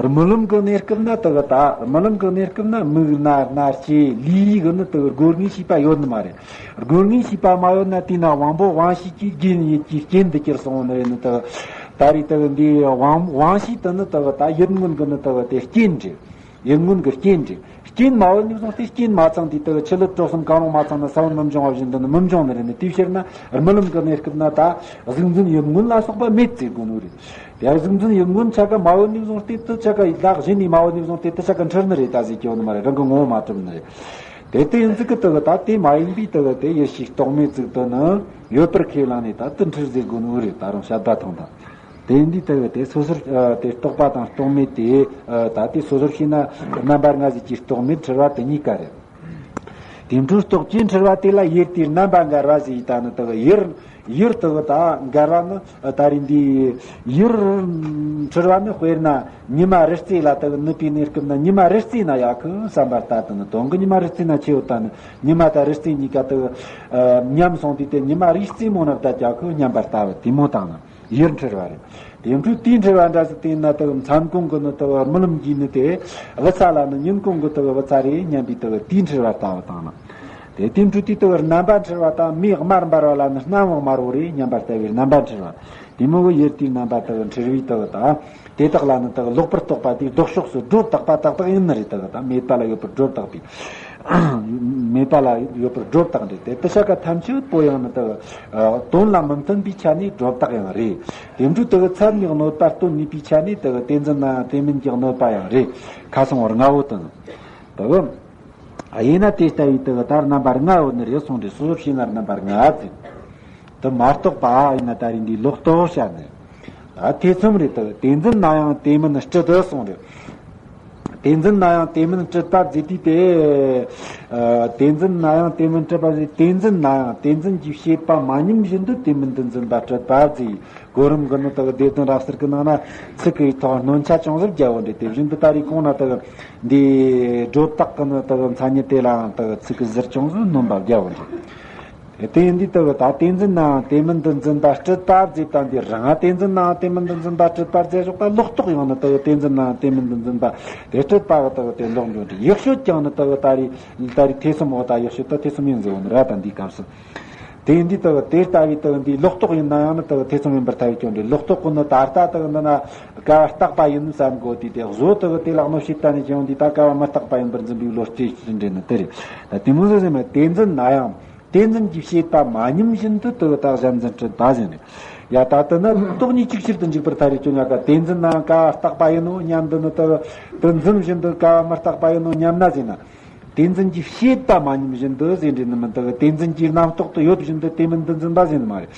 རྨི་ལམ་གྱི་གནས་སྐབས་ན་དག་ད་རྨི་ལམ་གྱི་གནས་སྐབས་ན་མིག་རྣ་སྣ་ལྕེ་ལུས་གི་ནི་དག་སྒོ་ལྔའི་ཤེས་པ་ཡོད་ནི་མ་རེད། སྒོ་ལྔའི་ཤེས་པ་མ་ཡོད་ན་དེས་ན་དབང་པོ་དབང་ཤེས་ཀྱི་རྒྱུན་ཡིད་ཀྱི་རྐྱེན་དུ་གྱུར་སོང་བ་ནི་རེད། ནི་དག་ད་རེས་དག་འདི་དབང་དབང་ཤེས་དེ་ནི་དག་ད་ཡུལ་མངོན་གྱི་ནི་དག་དེ་རྐྱེན་རེད། ཡུལ་མངོན་གྱི་རྐྱེན་རེད། རྐྱེན་མ་བུད་ནས་བཟུང་སྟེ་རྐྱེན་མ་ཚང་དུས་དེ་ཆུ་ལུད་དྲོད་གསུམ་གང་རུང་མ་ཚང་ན་ས་བོན་མི་འབྱུང་བ་བཞིན་དུ་ནི་མི་འབྱུང་ནི་རེད། ནི་དེའི་ཕྱིར་ན་རྨི་ལམ་གྱི་གནས་སྐབས་ན་ད་གཟུགས་འཛིན་ཡིད་མངོན་ལ་སོགས་པ་མེད་ཅེས་དགོས་ནོ་རེད། དེ་གཟུགས་འཛིན་ཡིད་མངོན་ཆ་ག་མ་བུད་ནས་བཟུང་སྟེ་དེ་ཆ་ག་ལག་གཞན་ནས་མ་བུད་ནས་བཟུང་སྟེ་དེ་ཆ་ག་འཁྲུལ་ནི་རེད། ད་ཟེར་གྱི་ཡོད་ནི་མ་རེད། རང་གི་ངོ་བོ་མ་གྲུབ་ནི་རེད། དེ་དེ་ཡིན་ཚུལ་གྱི་དེ་གི་ད་དེ་མ་ཡིན་པའི་དེ་གི་དེ་ཡིད་ཤེས་རྟོག་མེད་ཅིག་ཏུ་ནི་ཡོད་པར་ཁས་བླངས་ནས་ད་དེ་འཁྲུལ་ཟེར་དགོས་ནོ་རེད། ད་རུང་བཤད་པ་ཐང་དང་། དེ་འདི་ལྟ་བུ་དེ་སོ་སོར་ཨ་དེ་རྟོག་པ་དང་རྟོག་མེད་དེ་ཨ་ད་དེ་སོ་སོར་ཤེས་ན་རྣམ་པ་ལྔ་ཟིག་གི་རྟོག་མེད་འཁྲུལ་བ་དེ་གཉིས་ཀ་རེད། དེ་འཕྲོ་རྟོག་བཅས་འཁྲུལ་བ་དེ་ལ་ཡུལ་དེའི་རྣམ་པ་འགལ་བ་ཟེར་ཡི་ད་ནི་དེ་གི་ཡུལ་ཡུལ་དེ་གི་ད་འགལ་བ་ནི་ཨ་ད་རེས་འདི་ཡུལ་འཁྲུལ་བ་ནི་དཔེར་ན་ཉི་མ་རི་རྩེ་ལ་དེ་གི་ནུབ་པའི་གནས་སྐབས་ན་ཉི་མ་རི་རྩེ་ན་ཡག་གི་བསམ་པ་ལྟ་དེ་ནི་དོན་གི་ཉི་མ་རི་རྩེ་ན་ཆེ་བོ་ད་ནི་ཉི་མ་དང་རི་རྩེ་གཉིས་ཀ་དེ་གི་ཨ་མཉམ་སོང་དུས་དེ་ཉི་མ་རི་རྩེ་མོ་ན་བསྡད་ཀྱག་གི་སྙམ་པ་ལྟ་བུ་དེ་མོ་དང་ནི། ཡུལ་འཁྲུལ་བ་རེད། དེ་འཕྲོས་དུས་འཁྲུལ་བ་འདྲ་ཟིག་དེ་ཡིན་ན་དེ་གི་མཚན་གུང་གི་ནི་དེ་གི་རྨི་ལམ་གྱི་ནི་དེ་བུ་ཚ་ལ་ནི་ཉིན་གུང་གི་དེ་གི་བུ་ཚ་རེད་སྙམ་པའི་དེ་གི་དེའི་འཁྲུལ་བ་ལྟ་བུ་དང་ནི། དེ་དེ་འཕྲོས་དུས་དེ་གི་རྣམ་པ་འཁྲུལ་བ་དང་མེ་དམར་འབར་བ་ལ་ནི་སྣམ་བུ་དམར་བོ་རེད་སྙམ་པ་ལྟ་བུའི་རྣམ་པ་འཁྲུལ་བ། དེ་མོ་གི་ཡུལ་དེའི་རྣམ་པ་དེ་གི་འཁྲུལ་བའི་དེ་གི་དང་། དེ་དག་ལ་ནི་དག་ལོག་པར་རྟོག་པ་དེའི་ལྡོག་ཕྱོགས་སུ་སྒྲོ་བཏགས་པ་ཏག་ཏག་ཡིན་ནི་རེད། དག་དང་མེད་པ་ལ་ཡོད་པར་སྒྲོ་བཏགས་པའི། མེད་པ་ལ་ཡོད་པར་སྒྲོ་བཏགས་འདྲ་དེ་དེ་ཆ་ག་ཐམས་ཅད་པོ་ཡང་ནི་དག་དོན་ལ་མི་མཐུན་པའི་ཆ་ནས་སྒྲོ་བཏགས་ཡང་རེད། དེ་འཕྲོས་དག་ཚད་མའི་གནོད་པ་སྟོན་ནུས་པའི་ཆ་ནས་དག་དེ་འཛིན་ན་དེ་མིན་གྱི་གནོད་པ་ཡང་རེད། ཁ་སང་བར་ལྔ་བོ་དང་། དག་ཡིན་ན་དེ་ལྟ་བུའི་དག་ད་རྣམ་པ་ལྔ་ཡོད་ནི་རེད་གསུངས་ཏེ་སོ་སོར་ཤེས་ན་རྣམ་པ་ལྔ་ཟེར། དུ་མ་རྟོགས་པ་ཡིན་ན་ད་རིང་འདིའི་ལོག་རྟོག་བཤད་ནས། ད་ཐེ་ཚོམ་རེད་དུ་དེ་འཛིན་ན་ཡང་དེ་མིན་སྤྲུལ་དུ་གསུངས་རེད། དེ་འཛིན་ན་ཡང་དེ་མིན་སྤྲུལ་པ་ཟེར་དུས་དེ། ཨ་དེ་འཛིན་ན་ཡང་དེ་མིན་སྤྲུལ་པ་ཟེར་དེ་འཛིན་ན་ཡང་དེ་འཛིན་གྱི་བྱེད་པ་མ་ཉིད་བཞིན་དུ་དེ་མིན་དུ་འཛིན་པ་སྤྲུལ་པ་ཟེར། གོ་རིམ་གི་ནང་དུ་སྡེ་བདུན་རབ་གསལ་གྱི་ནང་ན་ཚིག་གི་ཐོག་སྣོན་ཆ་ཅུང་ཟད་རྒྱག་འོ་འདྲ་དེ་བཞིན་དུ་ད་རེས་གོང་ན་དུ་འདི་སྒྲོ་བཏགས་གི་ནི་དུ་མཚན་ཉིད་དེ་ལའང་དུ་ཚིག་གི་ཟུར་ཅུང་ཟད་སྣོན་པ་རྒྱག་འོ་འདྲ། དེ་ཡིན་དུས་དུ་ད་དེ་འཛིན་ནའང་དེ་མིན་དུ་འཛིན་པ་སྤྲུལ་པ་ཟེར་དང་འདི་རང་དེ་འཛིན་ནའང་དེ་མིན་དུ་འཛིན་པ་སྤྲུལ་པ་ཟེར་ཞོག་པ་ལོག་རྟོག་ཡང་ནི་དུ་དེ་འཛིན་ནའང་དེ་མིན་དུ་འཛིན་པ་དེ་སྤྲུལ་པ་གི་དུ་དེ་ལོག་འགྲོ་འདྲ་ཡག་ཤོས་ཀྱང་ནི་དུ་ད་རེས་ད་རེས་ཐེ་ཚོམ་འོ་ད་ཡག་ཤོས་དུ་ཐེ་ཚོམ་ཡིན་ཟེར་འོ་ནི་ར་ད་འདིའི་སྐབས་སུ། དེ་ཡིན་དུས་དུ་དེ་ལྟ་བུའི་དུ་འདི་ལོག་རྟོག་ཡིན་ན་ཡང་ནི་དུ་ཐེ་ཚོམ་ཡིན་པར་ཐལ་བའི་སྐྱོན་འདི་ལོག་རྟོག་གི་ནི་ད་ལྟ་དུ་འདི་ན་ཀ་བ་རྟག་པ་ཡིན་བསམ་དགོས་དུས་དེ་བཟོ་དུ་དེ་ལ་གནོད་བྱེད་ལྟ་ནས་བྱུང་འདི་ད་ཀ་བ་མི་རྟག་པ་ཡིན་པར་འཛིན་པའི་བློ་སྐྱེ་ཞིག་འདྲེན་ནི་དེ་རེད། ད་དེ་མོ་ཟེར་ཟེར་མ་དེ་འཛིན་ན་ཡང་དེ་འཛིན་གྱི་བྱེད་པ་མ་ཉིད་བཞིན་དུ་དུ་ད་གཞན་འཛིན་སྤྲུལ་པ་ཟེར་ནས། ཡ་ད་དུ་ནི་སྟོང་ཉིད་གཅིག་ཕྱིར་དུ་འཇུག་པར་ཐལ་བའི་སྐྱོན་ཡ་ཀ་དེ་འཛིན་ན་ཀ་བ་རྟག་པ་ཡིན་ནོ་སྙམ་དུ་ནི་དུ་དུ་འཛིན་བཞིན་དུ་ཀ་བ་མི་རྟག་པ་ཡིན་ནོ་སྙམ་ན་ཟེར་ན། དེ་འཛིན་གྱི་བྱེད་པ་མ་ཉིད་བཞིན་དུ་ཟེར་འདྲ་ནི་མི་འདུག་དེ་འཛིན་གྱི་རྣམ་རྟོག་ཏུ་ཡོད་བཞིན་དུ་དེ་མིན་དུ་འཛིན་པ་ཟེར་ནི་མ་རེད།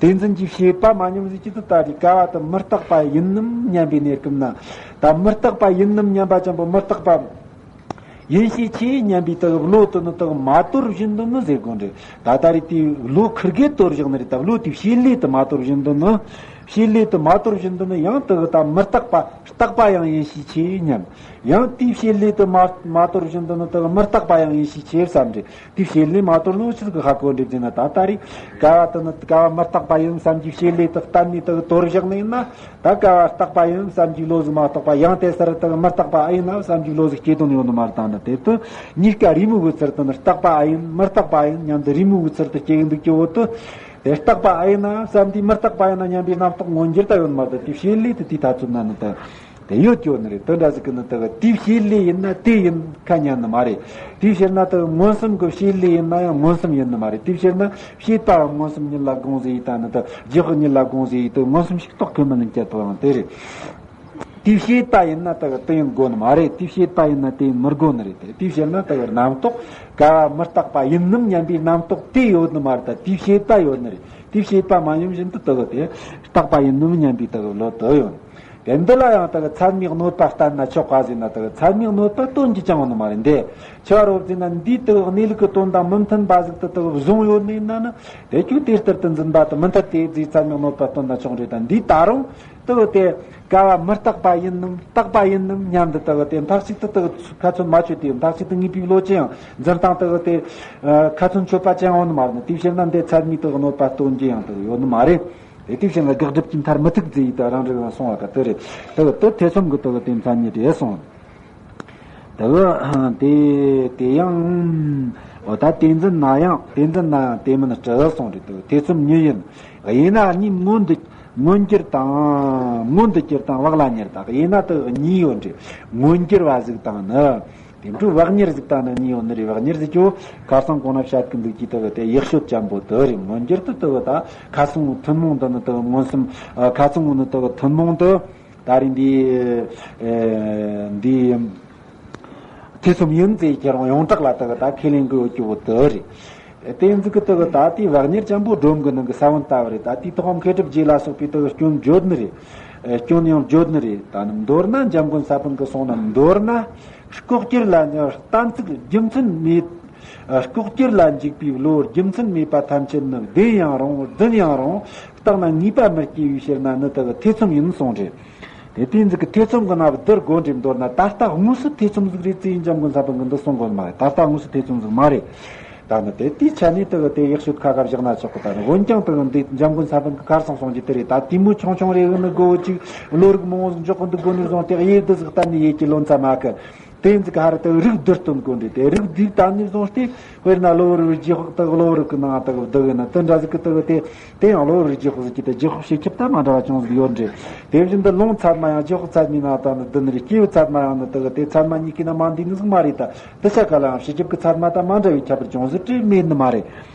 དེ་འཛིན་གྱི་བྱེད་པ་མ་ཉིད་ཟེར་གྱི་དུ་ད་རེས་ཀ་བ་དུ་མི་རྟག་པ་ཡིན་ནམ་སྙམ་པའི་གནས་སྐབས་ན། ད་མི་རྟག་པ་ཡིན་ནམ་སྙམ་པ་ཅན་པོ་མི་རྟག་པ་ཡིན་ཤས་ཆེ་སྙམ་པའི་དུ་བློ་དུ་ནི་དུ་མ་དོར་བཞིན་དུ་ནི་ཟེར་དགོས་འདྲ། ད་ད་རེས་དེ་བློ་ཁུར་གེ་དོར་བཞག་ནི་རེད། ད་བློ་དེ་བྱེད་ལས་དུ་མ་དོར་བཞིན་དུ་ནི། བྱེད་ལས་དུ་མ་དོར་བཞིན་དུ་ནི་ཡང་དུ་ད་མི་རྟག་པ་རྟག་པ་ཡང་ཡིན་ཤས་ཆེ་སྙམ། ཡང་དེའི་བྱེད་ལས་དུ་མ་མ་དོར་བཞིན་དུ་ནི་དུ་མི་རྟག་པ་ཡང་ཡིན་ཤས་ཆེ་བསམ་འདྲ། དེའི་བྱེད་ལས་མ་དོར་ནོ་ཆི་ཟིག་གི་ཧ་གོ་འདྲ་ཟེར་ན། ད་ད་རེས་ཀ་བ་དུ་ནི་ཀ་བ་མི་རྟག་པ་ཡིན་བསམ་གྱི་བྱེད་ལས་དུ་གཏན་ནས་དུ་དོར་བཞག་ནི་ཡིན་ན། ད་ཀ་བ་རྟག་པ་ཡིན་བསམ་གྱི་བློ་ཟིག་མ་གཏོགས་པ་ཡང་དེ་སར་དུ་མི་རྟག་པ་ཨེ་ཡིན་ན་བསམ་གྱི་བློ་ཟིག་སྐྱེ་དོན་ཡོད་ནི་མ་རེད། ད་ནི་དེ་དུ་གཉིས་ཀ་རེས་མོས་གི་ཚུལ་དུ་ནི་རྟག་པ་ཨེ་ཡིན་མི་རྟག་པ་ཨེ་ཡིན་སྙམ་དུ་རེས་མོས་གི་ཚུལ་དུ་སྐྱེ་གི་འདུག་ཀྱི་འོ་དུ། དེ་རྟག་པ་ཨེ་ཡིན་ན་བསམ་དུས་མི་རྟག་པ་ཡིན་ན་སྙམ་པའི་རྣམ་རྟོག་མངོན་འགྱུར་ད་ཡོད་མ་རེད། དེ་བྱེད་ལས་དེ་དེའི་ཐ་ཚོད་ན་ནི་ད་དེ་ཡོད་ཀྱི་ཡོད་ནི་རེད། དེ་འདྲ་ཟིག་གི་ནི་དེ་དེའི་བྱེད་ལས་ཡིན་ན་དེ་ཡིན་ཁ་ཉན་ནི་མ་རེད། དེའི་ཕྱིར་ན་དེ་མངོན་སུམ་གྱི་བྱེད་ལས་ཡིན་ན་ཡང་མངོན་སུམ་ཡིན་ནི་མ་རེད། དེའི་ཕྱིར་ན་བྱེད་པའང་མངོན་སུམ་ཉིད་ལ་དགོངས་ཟེར་ཡི་ད་ནི་དེ་རྒྱུ་ཉིད་ལ་དགོངས་ཟེར་ཡི་དེ་མངོན་སུམ་ཞིག་རྟོགས་ཁོམ་མི་ནི་ཀྱ་དོ་ཡང་དེ་རེད། དེའི་བྱེད་པ་ཡིན་ན་དེ་དེ་ཡིན་དགོས་ནི་མ་རེད། དེའི་བྱེད་པ་ཡིན་ན་དེ་ཡིན་མི་དགོས་ནི་རེད། དེ་དེའི་ཕྱིར་ན་དེ་རྣམ་རྟོག་ཀ་བ་མི་རྟག་པ་ཡིན་ནམ་སྙམ་པའི་རྣམ་རྟོག་དེ་ཡོད་ནི་མ་རེད། ད་དེའི་བྱེད་པ་ཡོད་ནི་རེད། དེའི་བྱེད་པ་མ་ཡིན་བཞིན་དུ་དེ་དེ་རྟག་པ་ཡིན་ནམ་སྙམ་པའི་དེ་བློ་དེ་ཡོད། དེ་འདི་ལ་ཡང་དེ་ཚད་མའི་གནོད་པ་བསྟན་ན་ཆོག་ག་ཟེར་ན། དེ་ཚད་མའི་གནོད་པ་སྟོན་རྒྱུ་ཅང་ཡོད་ནི་མ་རེད། འདི་ཆོ་རོབ་ཟེར་ན་འདིའི་དེ་གནས་ལུགས་ཀྱི་དོན་དང་མི་མཐུན་པ་ཟིག་དེ་དེ་བཟུང་ཡོད་ནི་ཡིན་ན་ནི། དེ་ཁྱོད་དེ་ལྟར་དུ་འཛིན་པ་དེ་མི་མཐུན་ཏེ་ཟེར་ཚད་མའི་གནོད་པ་སྟོན་ན་ཆོག་རེད། ད་འདི་ད་རུང་དེ་དེ་ཀ་བ་མི་རྟག་པ་ཡིན་ནམ་རྟག་པ་ཡིན་ནམ་སྙམ་དུ་དེ་དེ་མཐའ་གཅིག་ཏུ་དེ་ཁ་ཚོན་མ་ཆོད་དེ་མཐའ་གཅིག་ཏུ་ངེས་པའི་བློ་ཅི་ཡང་འཛིན་སྟངས་དེ་དེ་ཁ་ཚོན་ཆོད་པ་ཅི་ཡང་ཡོད་ནི་མ་རེད། དེའི་ཕྱིར་ན་འདི་ཚད་མའི་དེ་གནོད་པ་སྟོན་རྒྱུ་ཡང་དེ་ཡོད་ནི་མ་རེད། དེ་དེའི་ཕྱིར་ན་དགག་སྒྲུབ་ཀྱི་མཐར་མི་ཐུག་ཟེར་ཡི་ད་རང་རེ་རང་སོང་བ་ག་དེ་རེད། དེ་དེ་ཐེ་ཚོམ་གི་དེ་དེ་མཚན་ཉིད་རེད་གསུངས། དེ་དེ་དེ་ཡང་། འོ་ད་དེ་འཛིན་ན་ཡང་དེ་འཛིན་ན་ཡང་དེ་མིན་སྤྲུལ་གསུངས་རེད། དེ་ཐེ་ཚོམ་གཉིས་ཡིན། ཡིན་ན་གཉིས་མངོན་དུ་མངོན་གྱུར་དང་མངོན་དུ་གྱུར་དང་བག་ལ་ཉལ་དང་ཡིན་ན་དེ་གཉིས་ཡོད་རེད། མངོན་གྱུར་བ་ཟིག་དང་ནི། དེ་འཕྲོ་བག་ཉལ་ཟིག་ད་ནི་གཉིས་ཡོད་ནི་རེད། བག་ཉལ་ཟིག་ཀྱོ་ཁ་སང་གོང་ན་བཤད་གི་འདུག་གི་དེ་གི་དེ་ཡག་ཤོད་ཅན་པོ་དེ་རེད། མངོན་གྱུར་དུ་དེ་གི་ད་ཁ་སང་ཐུན་མོང་དུ་ནི་དེ་གི་མངོན་སུམ། ཨ། ཁ་སང་ནི་དེ་གི་ཐུན་མོང་དུ་ད་རེས་འདི། ཨེ། འདི་ཐེ་ཚོམ་ཡིན་ཚེ་ཁྱེད་རང་ཡོངས་གྲགས་ལ་དེ་གི་ད་ཁས་ལེན་གི་ཡོད་ཀྱི་བོ་དེ་རེད། དེ་ཟིག་གི་དེ་གི་ད་དེ་བག་ཉལ་ཅན་པོ་སྒྲོམ་གི་ནང་གི་ས་བོན་ལྟ་བུ་རེད། ད་དེ་ཐོག་མཁས་གྲུབ་རྗེ་ལ་སོགས་པའི་དེ་གི་སྐྱོན་བརྗོད་ནི་རེད། ཨེ། སྐྱོན་ཡང་བརྗོད་ནི་རེད། ད་ནི་མདོར་ན་འཇམ་མགོན་ས་པཎ་གི་གསུང་ན། མདོར་ན་ལྐོག་གྱུར་ལ་ནི་གཏན་ཚིགས་རྒྱུ་མཚན་མེད། ལྐོག་གྱུར་ལ་འཇུག་པའི་བློ་རྒྱུ་མཚན་མེད་པ་ཐམས་ཅད་ནི། བདེན་ཡང་རུང་རྫུན་ཡང་རུང་། བརྟགས་ན་ངེས་པ་མི་སྐྱེ་བའི་ཕྱིར་ན་ནི་དེ་གི་ཐེ་ཚོམ་ཡིན་གསུངས་རེད། དེ་དེ་ཟིག་གི་ཐེ་ཚོམ་གི་ནང་བསྡུར་དགོས་འདྲ། མདོར་ན་ད་ལྟ་དངོས་སུ་ཐེ་ཚོམ་ཟིག་རེད་ཟེར་འཇམ་མགོན་ས་པཎ་གི་འདི་གསུང་དགོས་མ་རེད། ད་ལྟ་དངོས་སུ་ཐེ་ཚོམ་ཟིག་མ་རེད། ད་ནི་དེ་དེའི་ཆ་ནས་དེ་གི་དེ་ཡག་ཤོད་ཁ་ཁ་བཞག་ན་ཆོག་གི། ད་ནི་འོན་ཀྱང་དེ་གི་འདི་འཇམ་མགོན་ས་པཎ་གི་ཁར་སང་གསུང་རྒྱུ་དེ་རེད། ད་དེ་མོ་ཆུང་ཆུང་རེ་གི་ནི་སྒོ་ཅིག་བློ་རིག་མང་བོ་ཟིག་འཇོག་གི་འདུག་དགོས་ནི་བཟུང་སྟེ་ཡེ་འདི་ཟིག་གཏན་ནས་ཡེ་གི་ལོ་མཚམས་མ་གི། དེ་ཟིག་ཧ་ར་དེ་རིགས་བསྡུར་སྟོན་དགོས་འདྲ། དེ་རིགས་བསྡུས་བཏང་ནས་བཟུང་སྟེ། དཔེར་ན་གློ་བུར་བའི་རྗེས་དཔག་དེ་གློ་བུར་གི་ནང་དེ་བསྡུ་གི་ན་དེ་འདྲ་ཟིག་གི་དེ་གི་དེ་དེ་ཡང་གློ་བུར་རྗེས་དཔག་ཟིག་གི་དེ་རྗེས་དཔག་བྱེད་ཁྱབ་ད་མ་འདྲ་བ་ཅུང་ཟིག་ཡོད་འདྲ། དེ་བཞིན་དུ་ལུང་ཚད་མ་ཡང་རྗེས་དཔག་ཚད་མའི་ནང་དང་ནི་བསྡུ་ནི་རེད། སྐྱེས་བུ་ཚད་མ་ཡང་ནི་དེ་གི་དེ་ཚད་མ་གཉིས་ཀའི་ནང་མ་འདུས་ནི་ཟིག་མ་རེད། ད་དེ་ཆ་ག་ལ་ཡང་བྱེད་ཁྱབ་གི་ཚད་མ་དང་མ་འདྲ་བའི་ཁྱད་པར་ཅུང་ཟིག་བྲིས་མེད་ནི་མ་རེད།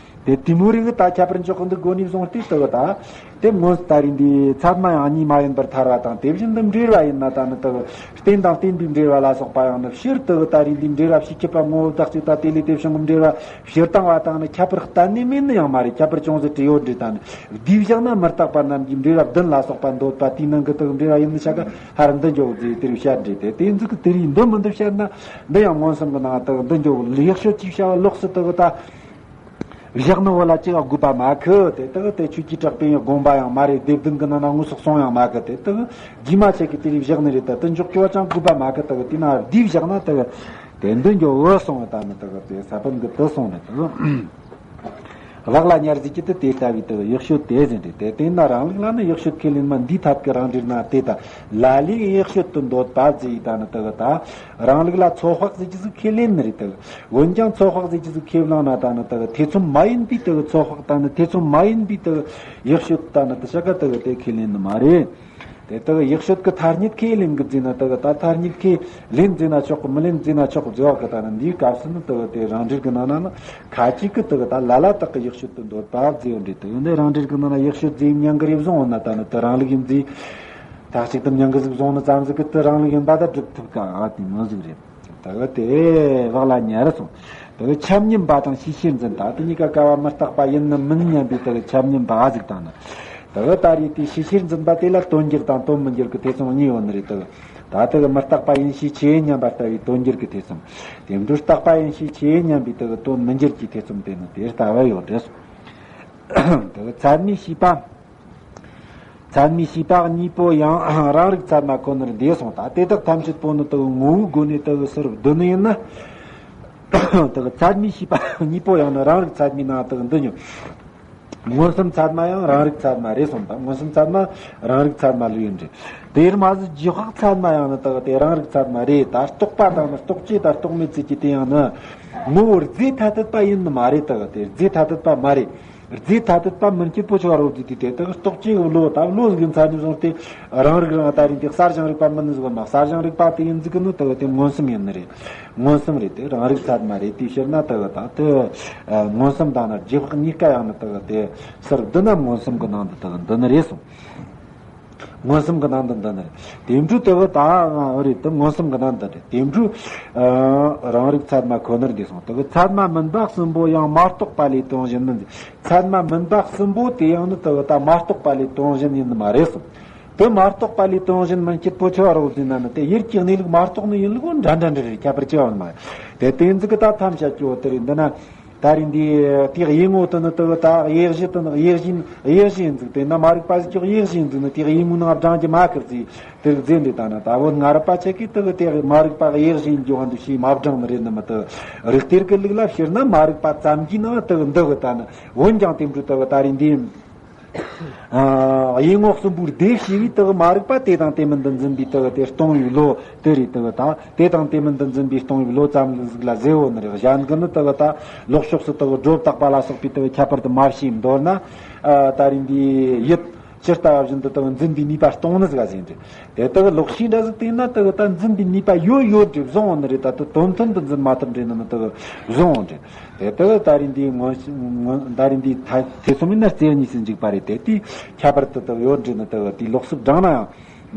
དེ་དེ་མོ་རིགས་ད་ཁྱད་པར་འཇོག་གི་འདུག་དགོས་ནས་བཟུང་སྟེ་དེ་གི་ད། དེ་མངོན་ད་རེས་འདི་ཚད་མ་ཡང་གཉིས་མ་ཡིན་པར་ཐལ་བ་དང་། དེ་བཞིན་དུ་འབྲེལ་བ་ཡིན་ན་ད་ནི་དེ་གི་རྟེན་དང་བརྟེན་པའི་འབྲེལ་བ་ལ་སོགས་པ་ཡང་ནི་ཕྱིར་དེ་གི་ད་རེས་འདི་འབྲེལ་བ་ཕྱིས་ཁྱབ་པ་ངོ་བོ་བདག་གཅིག་དང་དེ་ལས་དེ་བྱུང་གི་འབྲེལ་བ་ཕྱིར་བཏང་བ་དང་ནི་ཁྱད་པར་གཏན་ནས་མེད་ནི་ཡང་མ་རེད། ཁྱད་པར་ཅུང་ཟད་ཅིག་ཡོད་འདྲ། ད་ནི་བསྡུས་བཞག་ན་མི་རྟག་པ་རྣམས་ཀྱི་འབྲེལ་བ་བདུན་ལ་སོགས་པ་འདོད་པ་དེའི་ནང་གི་དེ་གི་འབྲེལ་བ་ཡིན་ནི་ཆ་ག་ཧ་ར་འདི་འཇོག་ཟེར་དེ་རུ་བཤད་འདྲ། དེ་དེ་ཟིག་གི་དེ་རིགས་འདི་མི་འདི་བཤད་ན་འདི་ཡང་མངོན་སུམ་གི་ནང་དེ་གི་འདི་འཇོག་ལེགས་ཤོས་ཅིག་བྱ་བ་ལོགས་སུ་དེ་གི་ད། བཞག་ནི་བོ་ལ་ཅི་ག་དགོས་པ་མ་གི། དེ་དག་དེ་ཆོས་ཀྱི་གྲགས་པས་དགོངས་པ་ཡང་མ་རེད། སྡེ་བདུན་གྱི་ནང་ན་དངོས་སུ་གསུངས་ཡང་མ་གི། དེ་དག་རྗེས་མ་ཆེ་གི་དེ་རིགས་བཞག་ནི་རེད། ད་དེ་འཇོག་རྒྱུ་བ་ཅང་དགོས་པ་མ་གི། དག་དེ་ན་བསྡུས་བཞག་ན་དག་དེ་འདི་འཇོག་འོས་སོང་བ། ད་ནི་དག་དེ་ས་བོན་གི་དེ་སོང་ནི་དག་བག་ལ་ཉལ་ཟིག་གི་དེ་དེ་ལྟ་བུའི་དག་ཡག་ཤོས་དེ་ཟིན་རེད། དེ་དེ་ན་རང་ལུགས་ལ་ནི་ཡག་ཤོས་ཁས་ལེན་མ་འདིའི་ཐད་ཀྱི་རང་འགྲེལ་ན་དེ་ད་ལ་ལས་ཡག་ཤོས་དུ་འདོད་པ་ཟེར། ད་ནི་དག་ད་རང་ལུགས་ལ་ཚོད་དཔག་ཟེར་གྱི་ཟིག་ཁས་ལེན་ནི་རེད་དག་འོན་ཀྱང་ཚོད་དཔག་ཟེར་གྱི་ཟིག་ཁས་བླངས་ན་ད་ནི་དེ་གི་ཐེ་ཚོམ་མ་ཡིན་པའི་དེ་གི་ཚོད་དཔག་ད་ནི་ཐེ་ཚོམ་མ་ཡིན་པའི་དེ་གི་ཡག་ཤོས་ད་ནི་དེ་ཆ་ག་དེ་གི་དེ་ཁས་ལེན་ནི་མ་རེད། དེ་དེ་གི་ཡག་ཤོས་གི་ཐ་སྙད་ཁས་ལེན་གི་ཟེར་ན་དེ་གི་ད་ཐ་སྙད་ཁས་ལེན་ཟེར་ན་ཆོག་གི། མི་ལེན་ཟེར་ན་ཆོག་གི་ཟེར་བ་གི། ད་ནི་འདིའི་སྐབས་སུ་ནི་དེ་གི་དེ་རང་འགྲེལ་གི་ནང་ན་ནི་ཁ་ཅིག་གི་དེ་གི་ད་ལ་ལ་དག་གི་ཡག་ཤོས་དུ་འདོད་པ་ཟེར་ཡོད་འདྲ། དེ་ཡོད་ནི་རང་འགྲེལ་གི་ནང་ན་ཡག་ཤོས་ཟེར་མྱང་གི་རེད་བཟུང་འོ་ན་ད་ནི་དེ་རང་ལུགས་ཡིན་ཟེར། ད་ཅིག་ཏུ་མྱང་གི་ཟིག་བཟུང་ནི་ཙམ་ཟིག་གི་དེ་རང་ལུགས་ཡིན་པ་ད་སྒྲུབ་ཐུབ་ག་ཨ་དེ་མོ་ཟིག་རེད། དེ་གི་དེ་བག་ལ་ཉལ་སོང་། དེ་གི་ཁྱབ་མཉམ་པ་དང་ཤེས་བྱའི་འཛིན། ད་དེ་གཉིས་ཀ་ཀ་བ་མི་རྟག་པ་ཡིན་ནི་མིན་སྙམ་པའི་དེ་གི་ཁྱབ་མཉམ་པ་ཟིག་དང་ནི། དེ་གི་ད་རེས་དེ་ཤེས་བྱའི་འཛིན་པ་དེ་ལ་དོན་འགྱུར་དང་དོན་མི་འགྱུར་གི་ཐེ་ཚོམ་གཉིས་ཡོད་ནི་རེད། དེ་གི་ད་དེ་གི་མི་རྟག་པ་ཡིན་ཤས་ཆེ་སྙམ་པ་ལྟ་བུའི་དོན་འགྱུར་གི་ཐེ་ཚོམ། དེ་འཕྲོ་རྟག་པ་ཡིན་ཤས་ཆེ་སྙམ་པའི་དེ་གི་དོན་མི་འགྱུར་གྱི་ཐེ་ཚོམ་དེ་ནི་དེ་ལྟ་བུ་ཡོད་རེད། དེ་གི་ཚད་མས་ཤེས་པ། ཚད་མས་ཤེས་པ་གཉིས་པོ་ཡང་རང་རིག་ཚད་མ་ཁོ་ནར་འདས་སོང་། ད་དེ་དག་ཐམས་ཅད་པོ་ནི་དེ་གི་ངོ་བོའི་སྒོ་ནས་དེ་གི་ཟུར་བསྡུ་ནི་ཡིན་ན། དེ་གི་ཚད་མས་ཤེས་པ་གཉིས་པོ་ཡང་ནི་རང་རིག་ཚད་མའི་ནང་དེ་གི་འདུ་མྱོང་། མངོན་སུམ་ཚད་མ་ཡང་རང་རིག་ཚད་མ་རེད་གསུངས་པ། མངོན་སུམ་ཚད་མ་རང་རིག་ཚད་མ་ལོས་ཡིན་རེད། དེར་མ་ཟད་རྗེས་དཔག་ཚད་མ་ཡང་ནི་དེ་གི་དེ་རང་རིག་ཚད་མ་རེད། ད་རྟོག་པ་དང་ནི་རྟོག་བཅས་དང་རྟོག་མེད་ཚུལ་གྱི་དེ་ཡང་ནི་ངོ་བོ་རྫས་ཐ་དད་པ་ཡིན་ནི་མ་རེད། དེ་གི་དེ་རྫས་ཐ་དད་པ་མ་རེད། རྫས་ཐ་དད་པ་མིན་གྱི་པོ་ཆོ་རོ་ཟེར་དུས་དེ་དག་རྟོག་བཅས་ཀྱི་བློ་དང་བློ་ཟིག་ཡིན་ཚར་ནས་བཟུང་སྟེ་རང་རིག་རང་ད་རིང་དེ་གསལ་བྱང་རིག་པ་མིན་ནི་ཟིག་མ། གསལ་བྱང་རིག་པ་དེ་ཡིན་ཟིག་གི་ནི་དག་དེ་མངོན་སུམ་ཡིན་ནི་རེད། མངོན་སུམ་རེད། དེ་རང་རིག་ཚད་མ་རེད། དེའི་ཕྱིར་ན་དག་དང་དེ་མངོན་སུམ་དང་ནི་རྗེས་དཔག་གཉིས་ཀ་ཡང་ནི་དག་དེ་ཟུར་བསྡུ་ན་མངོན་སུམ་གི་ནང་དུ་དག་འདུ་ནི་རེད་གསུངས། མངོན་སུམ་གྱི་ནང་དུ་འདུ་ནི་རེད། དེ་འཕྲོ་དེ་གི་ད་རེད་དེ་མངོན་སུམ་གྱི་ནང་དུ་རེད། དེ་འཕྲོ་རང་རིག་ཚད་མ་ཁོ་ནར་འདས་སོང་། དེ་གི་ཚད་མ་མིན་པ་གསུམ་པོ་ཡང་མ་རྟོགས་པ་ལས་དོན་གཞན་མིན། ཚད་མ་མིན་པ་གསུམ་པོ་དེ་ཡང་ནི་དེ་གི་ད་མ་རྟོགས་པ་ལས་དོན་གཞན་ཡིན་ནི་མ་རེད་གསུངས། དེ་མ་རྟོགས་པ་ལས་དོན་གཞན་མིན་སྐྱིད་པོ་ཆེ་བ་རོགས་ཟིན་ན་ནི་དེ་ཡུལ་གྱི་གནས་ལུགས་མ་རྟོགས་ནི་ཡིན་ལུགས་འདྲ་འདྲ་འདྲ་རེད། ཁྱད་པར་ཅི་ཡང་མ་རེད། དེ་དེ་ཟིག་གི་ད་ཐམས་ཅད་ཀྱི་འོ་དེ་རེད། འདི་ན། ད་རེས་འདི་དེའི་དབྱིན་ངོ་དུ་ནི་དུ་ད་དབྱེ་གཞི་དུ་ནི་དབྱེ་གཞི་དབྱེ་གཞི་ཡིན་ཟིག་དེ་ན་མ་རིག་པ་ཟིག་གི་དབྱེ་གཞི་ཡིན་ཟིག་ནི་དེའི་དབྱིན་ངོ་ནང་བགྲང་རྒྱུ་མ་ཁེལ་ཟིག་དེར་རྫས་འདི་ད་ན་ད་བོད་སྔ་རབས་པ་ཆེ་གི་དུ་གི་དེ་མ་རིག་པ་དབྱེ་གཞི་ཡིན་རྒྱུ་འདུ་ཞེས་མ་བགྲང་ནི་རེད་ནི་མི་དུ་རིག་གཏེར་གི་ལུགས་ལ་ཕྱིར་ན་མ་རིག་པ་ཙམ་གྱིས་ནང་དུ་གི་འདུ་གི་ད་ནི་འོན་ཀྱང་དེ་འདྲ་དུ་གི་ད་རེས་འདི། ཨ། དབྱིན་ངོ་གསུམ་པོའི་སྡེ་བྱས་པའི་དག་མ་རིག་པ་དེ་དང་དེ་མིན་དུ་འཛིན་པའི་དག་དེ་སྟོང་པའི་བློ་དེ་རེད། དག་དང་དེ་དང་དེ་མིན་དུ་འཛིན་པའི་སྟོང་པའི་བློ་ཙམ་ཟིག་ལ་ཟེར་བོ་ནི་རེད། གཞན་གི་ནི་དག་ད་ལོག་ཕྱོགས་སུ་དག་སྒྲོ་བཏགས་པ་ལ་སོགས་པའི་དག་ཁྱད་པར་དུ་མ་བྱས། མདོར་ན། ཨ། ད་རེས་འདི་ཡུལ་ ཇི་ལྟ་བ་བཞིན་དུ་དག་འཛིན་པའི་ནུས་པ་གཏོང་ནི་ཟིག་ཟིན་རེད། དེ་དག་ལོག་ཤེས་འདྲ་ཟིག་དེ་ན་དག་ད་འཛིན་པའི་ནུས་པ་ཡོད་ཡོད་འདྲ་བཟུང་འོང་ནི་རེད། ད་དུ་དོན་མཐུན་དུ་འཛིན་མ་ཐུབ་འདྲ་ནི་མི་དག་བཟུང་འོང་འདྲ། དེ་དག་ད་རིང་འདིའི་སྔོན་སྔོན་ད་རིང་འདིའི་ཐ་ཐེ་ཚོམ་ཡིན་ན་རྩེ་གཉིས་སུ་འཇུག་པ་རེད། དེ་དུས་ཁྱད་པར་དུ་དག་ཡོད་འདྲ་ནི་དག་དེའི་ལོག་སུབ་བགྲང་ན་ཡང་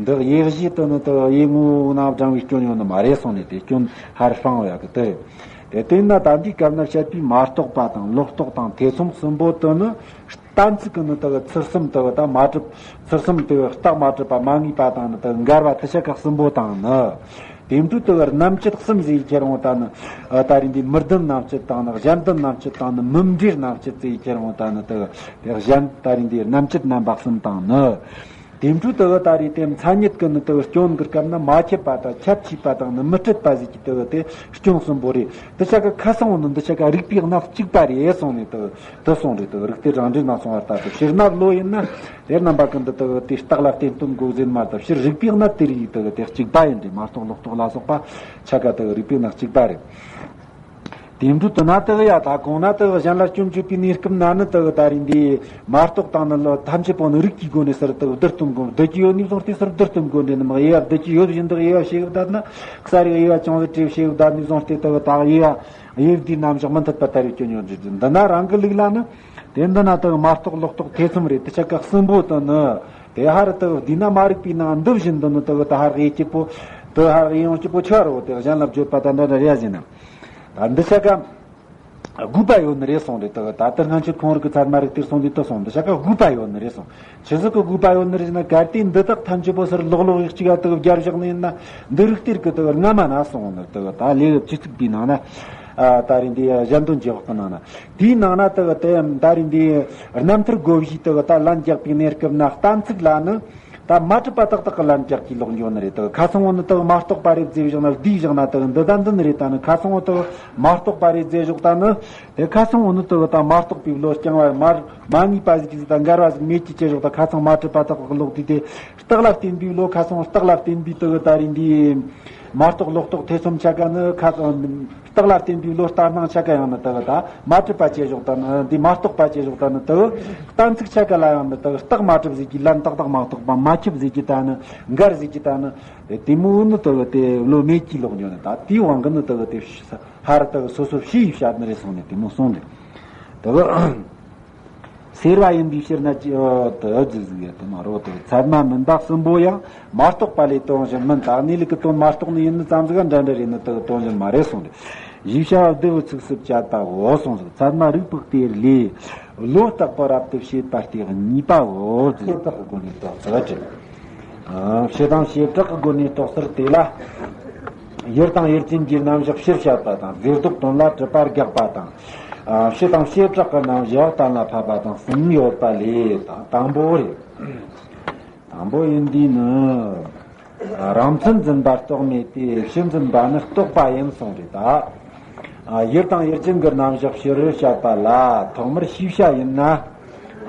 འདི་དབྱེ་གཞི་དུ་ནི་དག་དབྱེ་ངོ་བོ་ན་བགྲང་བའི་སྐྱོན་ཡོད་ནི་མ་རེད་གསུངས་ནས། དེ་སྐྱོན་ཧར་སྤང་བ་ཡག་གི་དེ་རེད། དེ་དེས་ན་ད་འདིའི་སྐབས་ན་བཤད་པའི་མ་རྟོགས་པ་དང་ལོག་རྟོག་དང་ཐེ་ཚོམ་གསུམ་པོ་དུ་ནི། གཏན་ཚིགས་ཀྱི་ནི་དག་ཚུལ་གསུམ་དག་ད་མ་གྲུབ། ཚུལ་གསུམ་དག་རྟགས་མ་གྲུབ་པ་མ་ངེས་པ་དང་ནི་དག་འགལ་བ་དེ་ཆ་ག་གསུམ་པོ་དང་ནི། དེ་འཕྲོས་དག་རྣམ་བཅད་གསུམ་ཟེར་ཁྱེར་འོང་ད་ནི། ཨ་ད་རིང་འདི་མི་ལྡན་རྣམ་བཅད་དང་ནི་གཞན་ལྡན་རྣམ་བཅད་དང་ནི་མི་འབྲས་རྣམ་བཅད་ཟེར་ཁྱེར་འོང་ད་ནི་དག་དེ་གཞན་ད་རིང་འདི་རྣམ་བཅད་རྣམ་པ་གསུམ་དང་ནི། དེ་འཕྲོས་དག་ད་རིང་དེ་མཚན་ཉིད་ཀྱི་ནི་དག་སྐྱོན་གྱི་སྐབས་ན་མ་ཁྱབ་པ་དང་ཁྱབ་ཆེས་པ་དང་ནི་མི་འཕྲད་པ་ཟེར་གྱི་དག་དེ་སྐྱོན་གསུམ་པོ་རེད། དེ་ཆ་ག་ཁ་སང་འོ་ནི་འདི་ཆ་ག་རིགས་པའི་གནས་གཅིག་པ་རེད་གསུངས་ནས་དག་དེ་གསུངས་རེད། དག་རིགས་གཏེར་རང་འགྲེལ་ན་གསུངས་པ་ལྟར་དུ་ཕྱིར་ན་བློ་ཡིན་ན། དེ་རྣམ་པ་ཀུན་ཏུ་དག་དེ་རྟགས་ལ་བརྟེན་སྟོན་དགོས་ཟེར་མ་ལྟ། ཕྱིར་རིགས་པའི་གནས་དེ་རིགས་དག་དེ་གཅིག་པ་ཡིན་ཏེ། མ་རྟོགས་ལོག་རྟོག་ལ་སོགས་པ་ཆ་ག་དག་རིགས་པའི་གནས་གཅིག་པ་རེད། དེ་འཕྲོས་དུ་ན་དག་ཡ་ད་གོང་ན་དག་གཞན་ལ་སྐྱོན་བརྗོད་པའི་གནས་སྐབས་ན་ནི་དག་ད་རིང་འདི་མ་རྟོགས་དང་ནི་ལོ་ཐམས་ཅད་པོ་ནི་རིགས་ཀྱི་སྒོ་ནས་ཟུར་དུ་བསྡུ་སྟོན་དགོས། བསྡུ་རྒྱུ་ཡོད་ནི་བཟུང་སྟེ་ཟུར་བསྡུ་སྟོན་དགོས་འདྲེ་ནི་མ་དབྱེ་བ་བསྡུ་རྒྱུ་ཡོད་བཞིན་དུ་དབྱེ་བ་ཕྱེ་བསྡད་ན། གསར་རིག་དབྱེ་བ་ཅུང་ཟད་བྲིས་ཕྱེ་བསྡད་ནི་བཟུང་སྟེ་དག་ད་དབྱེ་བ་དབྱེ་བསྡུའི་རྣམ་གཞག་མི་མཐུན་པ་ལྟར་ཡོད་སྐྱོན་ཡོད་འདྲེ། འདི་ན་རང་གི་ལུགས་ལ་ནི། དེ་འདི་ན་དག་མ་རྟོགས་ལོག་རྟོག་ཐེ་ཚོམ་རེད། དེ་ཆ་ག་གསུམ་པོ་དུ་ནི། དེ་ཧར་དག་བསྡུས་ན་མ་རིག་པའི་ནང་འདི་བཞིན་དུ་ནི་དག་ད་ཧར་དབྱེ་སྐྱིད་པོ། དུ་ཧར་དབྱེ་ཡོང་སྐྱིད་པོ་ཆོ་རོ། དེ་གཞན་ལ་བརྗོད་པ་དང་འདྲ་འདྲ་རེད་ཟེར་ན། ད་འདི་ཆ་ག་དགོས་པ་ཡོད་ནི་རེད་གསུངས་རེད། དག་ད་ལྟ་སྔ་ཕྱིར་ཁོང་རིག་གི་ཚད་མ་རིག་གཏེར་སོང་དུས་དུ་སོང་འདི་ཆ་ག་དགོས་པ་ཡོད་ནི་རེད་གསུངས། ཆི་ཟིག་གི་དགོས་པ་ཡོད་ནི་རེད་ཟེར་ན། གལ་ཏེ་འདི་དག་ཐམས་ཅད་པོ་ཟུར་ལོག་ལོག་ཡིག་གཅིག་ག་དག་བརྒྱབ་བཞག་ནི་ཡིན་ན། འདི་རིག་གཏེར་གི་དག་སྔ་མ་ན་སོང་ནི་དག་ད་ལས་བཅུ་གཅིག་པའི་ནང་ན། ཨ་ད་རིང་འདི་གཞན་དོན་རྗེས་དཔག་གི་ནང་ན། དེའི་ནང་ན་དག་དེ་ད་རིང་འདི་རྣམ་ཐར་སྒོ་བཞིའི་དག་ད་ལན་རྒྱག་པའི་གནས་སྐབས་ན་གཏན་ཚིགས་ལ་ནི། ད་མ་གྲུབ་པ་ཏག་ཏག་གི་ལན་རྒྱག་གི་ལོག་འགྱོ་ནི་རེད། དག་ཁ་སང་འོ་ནི་དག་མ་རྟོགས་པ་རེད་ཟེར་བཞག་ན། བསྡུས་བཞག་ན་དག་འདི་ད་འདི་ནི་རེད། ད་ནི་ཁ་སང་འོ་དག་མ་རྟོགས་པ་རེད་ཟེར་བཞག་ད་ནི། དེ་ཁ་སང་འོ་ནི་དག་ད་མ་རྟོགས་པའི་བློ་རྐྱང་བ་མར་མ་ངེས་པ་ཟིག་གི་ཟིག་ད་འགལ་བ་ཟིག་མེད་ཀྱི་ཅི་བཞག་ད་ཁ་སང་མ་གྲུབ་པ་ཏག་ཏག་གི་ལོག་དུས་དེ། རྟགས་ལ་བརྟེན་པའི་བློ། ཁ་སང་རྟགས་ལ་བརྟེན་པའི་དག་ད་རིང་འདི་མ་རྟོགས་ལོག་རྟོག་ཐེ་ཚོམ་ཆ་ག་ནི། ཁ་སང་རྟགས་ལ་བརྟེན་པའི་བློ་ལྟར་སྣང་ཆ་ག་ཡང་ནི་དག་ད་མ་གྲུབ་པ་ཅི་བཞག་ད་ནི། འདི་མ་རྟོགས་པ་ཅི་བཞག་ད་ནི་དག་གཏན་ཚིགས་ཆ་ག་ལ་ཡང་ནི་དག་རྟགས་མ་གྲུབ་ཟིག་གི་ལན་ཏག་ཏག་མ་རྟོགས་པ་མ་ཁྱབ་ཟིག་གི་ད་ནི་འགལ་ཟིག་གི་ད་ནི། དེ་མོ་ནི་དག་དེ་བློ་མེད་ཀྱི་ལོག་འགྱོ་ནི། ད་དེའི་དབང་གིས་ནི་དག་དེ་ཧར་དག་སོ་སོར་ཕྱེ་ཡི་བཤད་ནི་རེད་གསུངས་ནས་དེ་མོ་གསུངས་རེད། དག་སེར་བ་ཡིན་པའི་ཕྱིར་ན་ཅི་ཨོ་དུ་ཨོ་ཟིག་ཟིག་ཡོད་དུ་མ་རོ་དུ། ཚད་མ་མིན་པ་གསུམ་པོ་ཡང་མ་རྟོགས་པ་ལས་སྟོང་ཞིང་མིན། ད་གནས་ལུགས་ཀྱི་དོན་མ་རྟོགས་ནི་ཡིན་ནི་ཙམ་ཟིག་འདྲ་འདྲ་རེད་ནི་དུ་སྟོང་ཞིང་མ་རེད་གསུངས་ཏེ། ཞིབ་བྱ་བ་བདེ་བོ་ཚིགས་སུ་བཅད་པའོ་གསུངས་སོ། ཚད་མ་རིགས་པའི་གཏེར་ལས། བློ་རྟག་པར་རབ་ཏུ་བྱེད་པ་སྟེ་གཉིས་པའོ་ཟེར། བྱེ་བྲག་གི་སྒོ་ནས་རྟོགས་ཚུལ་བྲི། ཨ་བྱེ་དང་བྱེ་བྲག་གི་སྒོ་ནས་རྟོགས་ཚུལ་དེ་ལ། ཡུལ་དང་ཡུལ་ཅན་གྱི་རྣམ་གཞག་ཕྱིར་བཤད་པ་དང་། རྫས་ལྡོག་དོན་ལ་གྲུབ་པ་དགག་པ་དང་། ཨ་བྱེ་དང་བྱེ་བྲག་གི་རྣམ་གཞག་གཏན་ལ་ཕབ་པ་དང་གསུམ་ཡོད་པ་ལས། ད་དང་པོ་རེད། དང་པོ་ཡིན་དུས་ནི། ཨ་རང་མཚན་འཛིན་པ་རྟོག་མེད་དེ། ཕྱིར་འཛིན་པ་ནི་རྟོག་པ་ཡིན་གསུངས་རེད་ད། ཨ་ཡུལ་དང་ཡུལ་ཅན་གྱི་རྣམ་གཞག་ཕྱིར་བཤད་པ་ལ་ཐོག་མར་ཤེས་བྱ་ཡིན་ན།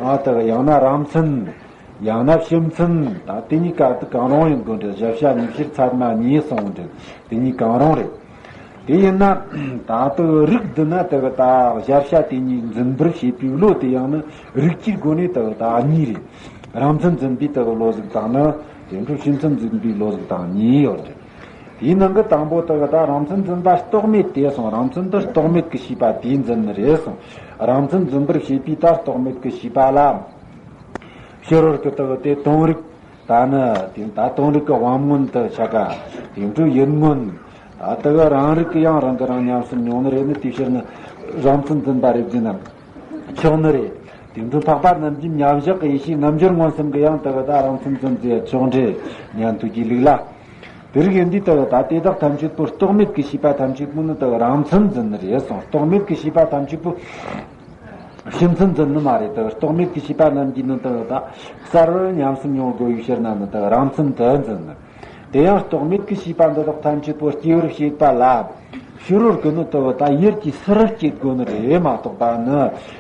ཨ་དག་ཡང་ན་རང་མཚན། ཡང་ན་ཕྱི་མཚན། ད་དེ་གཉིས་ཀ་དུ་གང་རུང་ཡིན་དགོས་འདྲ། གཞལ་བྱ་གཉིས་ཕྱིར་ཚད་མ་གཉིས་གསུངས་འདྲ། དེ་གཉིས་གང་རུང་རེད། དེ་ཡིན་ན་ད་དུ་རིགས་བསྡུ་ན་དུ་ད་གཞལ་བྱ་དེ་གཉིས་འཛིན་པར་བྱེད་པའི་བློ་དེ་ཡང་ནི་རིགས་ཀྱི་སྒོ་ནས་དུ་ད་གཉིས་རེད། རང་མཚན་འཛིན་པའི་དུ་བློ་ཟིག་དང་ནི། དེ་འཕྲོ་ཕྱི་མཚན་འཛིན་པའི་བློ་ཟིག་དང་གཉིས་ཡོད་རེད། དེའི་ནང་གི་དང་པོ་དུ་ད་རང་མཚན་འཛིན་པ་རྟོག་མེད་དེ་གསུངས། རང་མཚན་དུ་རྟོག་མེད་ཀྱི་ཤེས་པ་དེས་འཛིན་ནི་རེད་གསུངས། རང་མཚན་འཛིན་པར་བྱེད་པའི་ད་རྟོག་མེད་ཀྱི་ཤེས་པ་ལ། ཕྱི་རོལ་གྱི་དག་དེ་དོན་རིག་ད་ནི་དེ་ད་དོན་རིག་གི་དབང་མངོན་དུ་ཆ་ག་དེ་འཕྲོ་ཡུལ་མངོན། ད་དག་རང་རིག་གི་ཡང་རང་གི་རང་ཉམས་སུ་མྱོང་ནི་རེད་ནི། དེའི་ཕྱིར་ནི་རང་མཚན་འཛིན་པ་རེད་ཟེར་ན་ཆོག་ནི་རེད། དེ་འཕྲོ་འཕགས་པ་རྣམས་ཀྱི་མཉམ་བཞག་གི་ཡེ་ཤེས་རྣལ་འབྱོར་མངོན་སུམ་གྱི་ཡང་དག་ད་རང་མཚན་འཛིན་ཟེར་ཆོག་འདྲེ་ཉན་ཐོས་ཀྱི་ལུགས་ལ། དེ་རིགས་ཡིན་དུས་དག་ད་དེ་དག་ཐམས་ཅད་པོ་རྟོག་མེད་ཀྱི་ཤེས་པ་ཐམས་ཅད་པོ་ནི་དག་རང་མཚན་འཛིན་ནི་རེད་གསུངས། རྟོག་མེད་ཀྱི་ཤེས་པ་ཐམས་ཅད་པོ། ཕྱི་མཚན་འཛིན་ནི་མ་རེད། དེ་རྟོག་མེད་ཀྱི་ཤེས་པ་རྣམས་ཀྱིས་ནི་དེ་ད་གསལ་བར་ཉམས་སུ་མྱོང་དགོས་པའི་ཕྱིར་ན་ནི་དེ་རང་མཚན་དུ་འཛིན་ནི། དེ་ཡང་རྟོག་མེད་ཀྱི་ཤེས་པ་འདི་དག་ཐམས་ཅད་པོ་སྐྱེ་བར་བྱེད་པ་ལ། ཕྱི་རོལ་གྱི་ནི་དེ་ད་ཡུལ་གྱིས་སུ་རུ་སྐྱེ་དགོས་ནི་རེད་མ་གཏོགས་པ་ནི།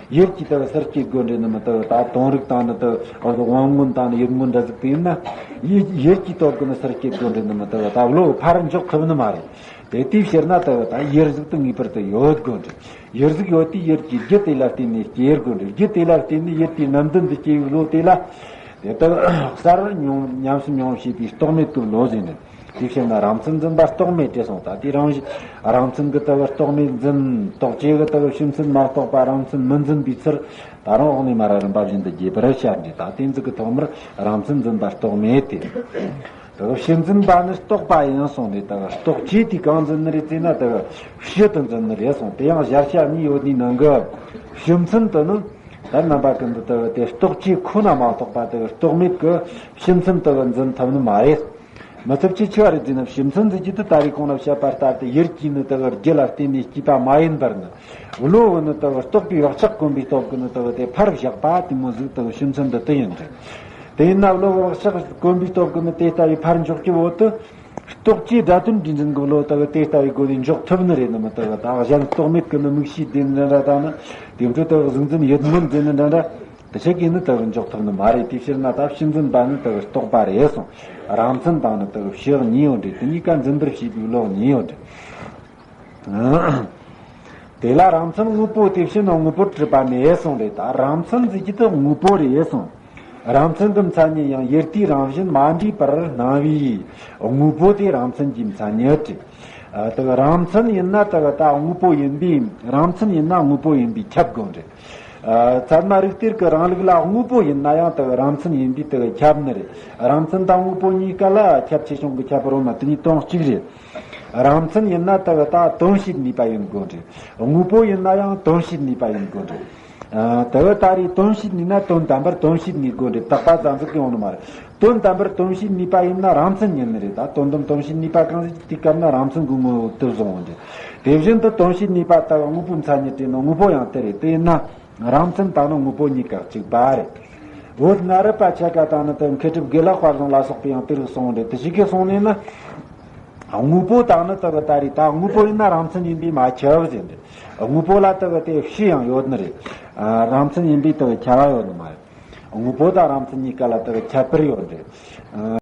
ཡུལ་གྱིས་དེ་སུ་རུ་སྐྱེ་དགོས་འདྲེ་ནི་མི་དེ་ད་དོན་རིག་དང་ནི་དེ་དབང་མངོན་དང་ནི་ཡུལ་མངོན་འདྲ་ཟིག་དེ་ཡིན་ན། ཡུལ་ཡུལ་གྱིས་དེ་གི་ནི་སུ་རུ་སྐྱེ་དགོས་འདྲེ་ནི་མི་དེ་ད་བློ་ཕར་འཇོག་ཐུབ་ནི་མ་རེད། དེ་དེའི་ཕྱིར་ན་དེ་ད་ཡུལ་ཟིག་ཏུ་ངེས་པར་དུ་ཡོད་དགོས་འདྲེ། ཡུལ་ཟིག་ཡོད་དུས་ཡུལ་གྱི་རྒྱུ་དེ་ལ་བརྟེན་ནས་སྐྱེ་དགོས་འདྲེ། རྒྱུ་དེ་ལ་བརྟེན་ནས་ཡུལ་དེའི་རྣམ་ལྡན་དུ་སྐྱེ་བའི་བློ་དེ་ལ། དེ་དག་གསར་བར་མྱོང་ཉམས་སུ་མྱོང་བྱེད་པའི་རྟོག་མེད་ཀྱི་བློ་ཟེར་ནས། དེའི་ཕྱིར་ན་རང་མཚན་འཛིན་པ་རྟོག་མེད་དེ་གསུངས། ད་དེ་རང་བཞིན་རང་མཚན་གྱི་ལྟ་བུ་རྟོག་མེད་འཛིན། རྟོག་བཅས་ཀྱི་ལྟ་བུ་ཕྱི་མཚན་མ་རྟོགས་པ་རང་མཚན་མི་འཛིན་པའི་ཕྱིར། ད་རུང་འོག་ནས་མར་རིམ་པ་བཞིན་དུ་རྒྱས་པར་བཤད་འདི་ད་དེ་ཚིག་གི་ཐོག་མར་རང་མཚན་འཛིན་པ་རྟོག་མེད་དེ། ལྟ་བུ་ཕྱི་འཛིན་པ་ནི་རྟོག་པ་ཡིན་གསུངས་ནས། ལྟ་བུ་རྟོག་བཅས་དེ་གང་འཛིན་ནི་རེད་ཟེར་ན། ལྟ་བུ་ཕྱི་དུ་འཛིན་ནི་རེད་གསུངས། དེ་ཡང་གཞལ་བྱ་གཉིས་ཡོད་དེའི་ནང་གི་ཕྱི་མཚན་དུ་ནི། ད་རྣམ་པ་ཀུན་ཏུ་ལྟ་བུ་དེ་རྟོག་བཅས་ཁོ་ན་མ་གཏོགས་པ་དེ་རྟོག་མེད་ཀྱི་ཕྱི་མཚན་དེ་གི་འཛིན་ཐུབ་ནི་མ་རེད། མི་ཐུབ་ཅེས་ཆེ་བ་རེད་ཟེར་ན། ཕྱི་མཚན་འཛིན་རྒྱུ་དེ་ད་རེས་གོང་ལ་བཤད་པ་ལྟར་དུ་ཡུལ་གྱིས་ནི་ལྟ་བུ་རྒྱུ་ལ་བརྟེན་ནས་སྐྱེས་པ་མ་ཡིན་པར་ནི། བློ་གི་ནི་ལྟ་བུ་རྟོག་པའི་བག་ཆགས་གོམས་པའི་སྟོབས་ཀྱིས་ནི་ལྟ་བུ་དེ་ཕར་བཞག་པ་དེ་མོ་ཟིག་ལྟ་བུ་ཕྱི་མཚན་འདི་དེ་ཡིན་རེད། དེ་ཡིན་ན་བློ་གི་བག་ཆགས་གོམས་པའི་སྟོབས་ཀྱིས་ནི་དེ་ལྟ་བུའི་ཕར་འཇོག་རྒྱུ་བོ་དེ། རྟོག་བཅས་སྒྲ་དོན་དྲི་འཛིན་གྱི་བློ་ལྟ་བུ་དེ་ལྟ་བུའི་སྒོ་ནས་འཇོག་ཐུབ་ནི་རེད་ནི་མི་ལྟ་བུ། ད་གཞན་རྟོག་མེད་ཀྱི་ནི་དམིགས་བྱས་དེ་འདྲ་འདྲ། ད་ནི་དེ་འཕྲོ་ལྟ་བུ་གཟུང་འཛིན་ཡིད་མངོན་དེ་འདྲ་འདྲ་འདྲ། དེ་ཆ་གིས་ནི་ལྟ་བུ་འཇོག་ཐུབ་ནི་མ་རེད། དེའི་ཕྱིར་ན་ད་ཕྱི་འཛིན་པ་ནི་ལྟ་བུ་རྟོག་པ་རེད་གསུངས། རང་མཚན་དང་ནི་ལྟ་བུ་ཕྱི་གཉིས་ཡོད་འདྲེ། དེ་གཉིས་ཀ་འཛིན་པར་བྱེད་པའི་བློ་གཉིས་ཡོད་འདྲེ། དེ་ལ་རང་མཚན་དངོས་པོ་དེ་བཞིན་དངོས་པོར་གྲུབ་པ་མེད་གསུངས་རེད། ད་རང་མཚན་ཟེར་རྒྱུ་དེ་དངོས་པོ་རེད་གསུངས། རང་མཚན་གྱི་མཚན་ཉིད་ཡང་ཡུལ་དུས་རང་བཞིན་མ་འདྲེས་པར་སྣང་བའི་དངོས་པོ་དེ་རང་མཚན་གྱི་མཚན་ཉིད་རེད། ཨ། དེ་གི་རང་མཚན་ཡིན་ན་དེ་གི་ད་དངོས་པོ་ཡིན་པའི། རང་མཚན་ཡིན་ན་དངོས་པོ་ཡིན་པས་ཁྱབ་དགོས་རེད། ཨ། ཚད་མ་རིགས་གཏེར་གྱི་རང་ལུགས་ལ་དངོས་པོ་ཡིན་ན་ཡང་དེ་གི་རང་མཚན་ཡིན་པས་དེ་གི་ཁྱབ་ནི་རེད། རང་མཚན་དང་དངོས་པོ་གཉིས་ཀ་ལ་ཁྱབ་ཆེ་ཆུང་གི་ཁྱད་པར་ཡོད་མ། དེ་གཉིས་དོན་གཅིག་རེད། རང་མཚན་ཡིན་ན་དེ་གི་ད་དོན་བྱེད་ནུས་པ་ཡིན་དགོས་རེད། དངོས་པོ་ཡིན་ན་ཡང་དོན་བྱེད་ནུས་པ་ཡིན་དགོས་རེད། ཨ། དེ་གི་ད་རེས་དོན་བྱེད་ནུས་ན་དོན་དམ་པར་དོན་བྱེད་ནུས་དགོས་རེད། དག་པ་ཙམ་ཟིག་གིས་ཡོང་ནི་མ་རེད། དོན་དམ་པར་དོན་བྱེད་ནུས་པ་ཡིན་ན་རང་མཚན་ཡིན་ནི་རེད། ད་དོན་དམ་དོན་བྱེད་ནུས་པ་གང་ཟིག་དེའི་སྐབས་ན་རང་མཚན་གྱི་ངོ་བོ་དེ་བཟུང་བ་འདི། དེ་བཞིན་དུ་དོན་བྱེད་ནུས་པ་ལྟ་བུ་དངོས་པོའི་མཚན་ཉིད་དེ་ནི་དངོས་པོ་ཡང་དེ་རེད། དེ་ཡིན་ན་རང་མཚན་དང་ནི་དངོས་པོ་གཉིས་ཀ་གཅིག་པ་རེད། འོ་ན་རིགས་པ་ཆ་ག་དང་ནི་དེ་མཁས་གྲུབ་དགེ་ལེགས་དཔལ་བཟང་ལ་སོགས་པས་ཡང་དེ་རིགས་གསུངས་རེད། དེ་ཞིག་གིས་གསུངས་ནས་ན། དངོས་པོ་དང་ནི་དེ་གི་ད་རེས་ད་དངོས་པོ་ཡིན་ན་རང་མཚན་ཡིན་པས་མ་ཁྱབ་ཟེར་འདི། དངོས་པོ་ལ་དེ་གི་དེ་ཕྱི་ཡང་ཡོད་ནི་རེད། ཨ། རང་མཚན་ཡིན་པས་དེ་གི་ཁྱབ་པ་ཡོད་ནི་མ་རེད། དངོས་པོ་དང་རང་མཚན་གཉིས་ཀ་ལ་དེ་གི་ཁྱད་པར་ཡོད་རེད། ཨ།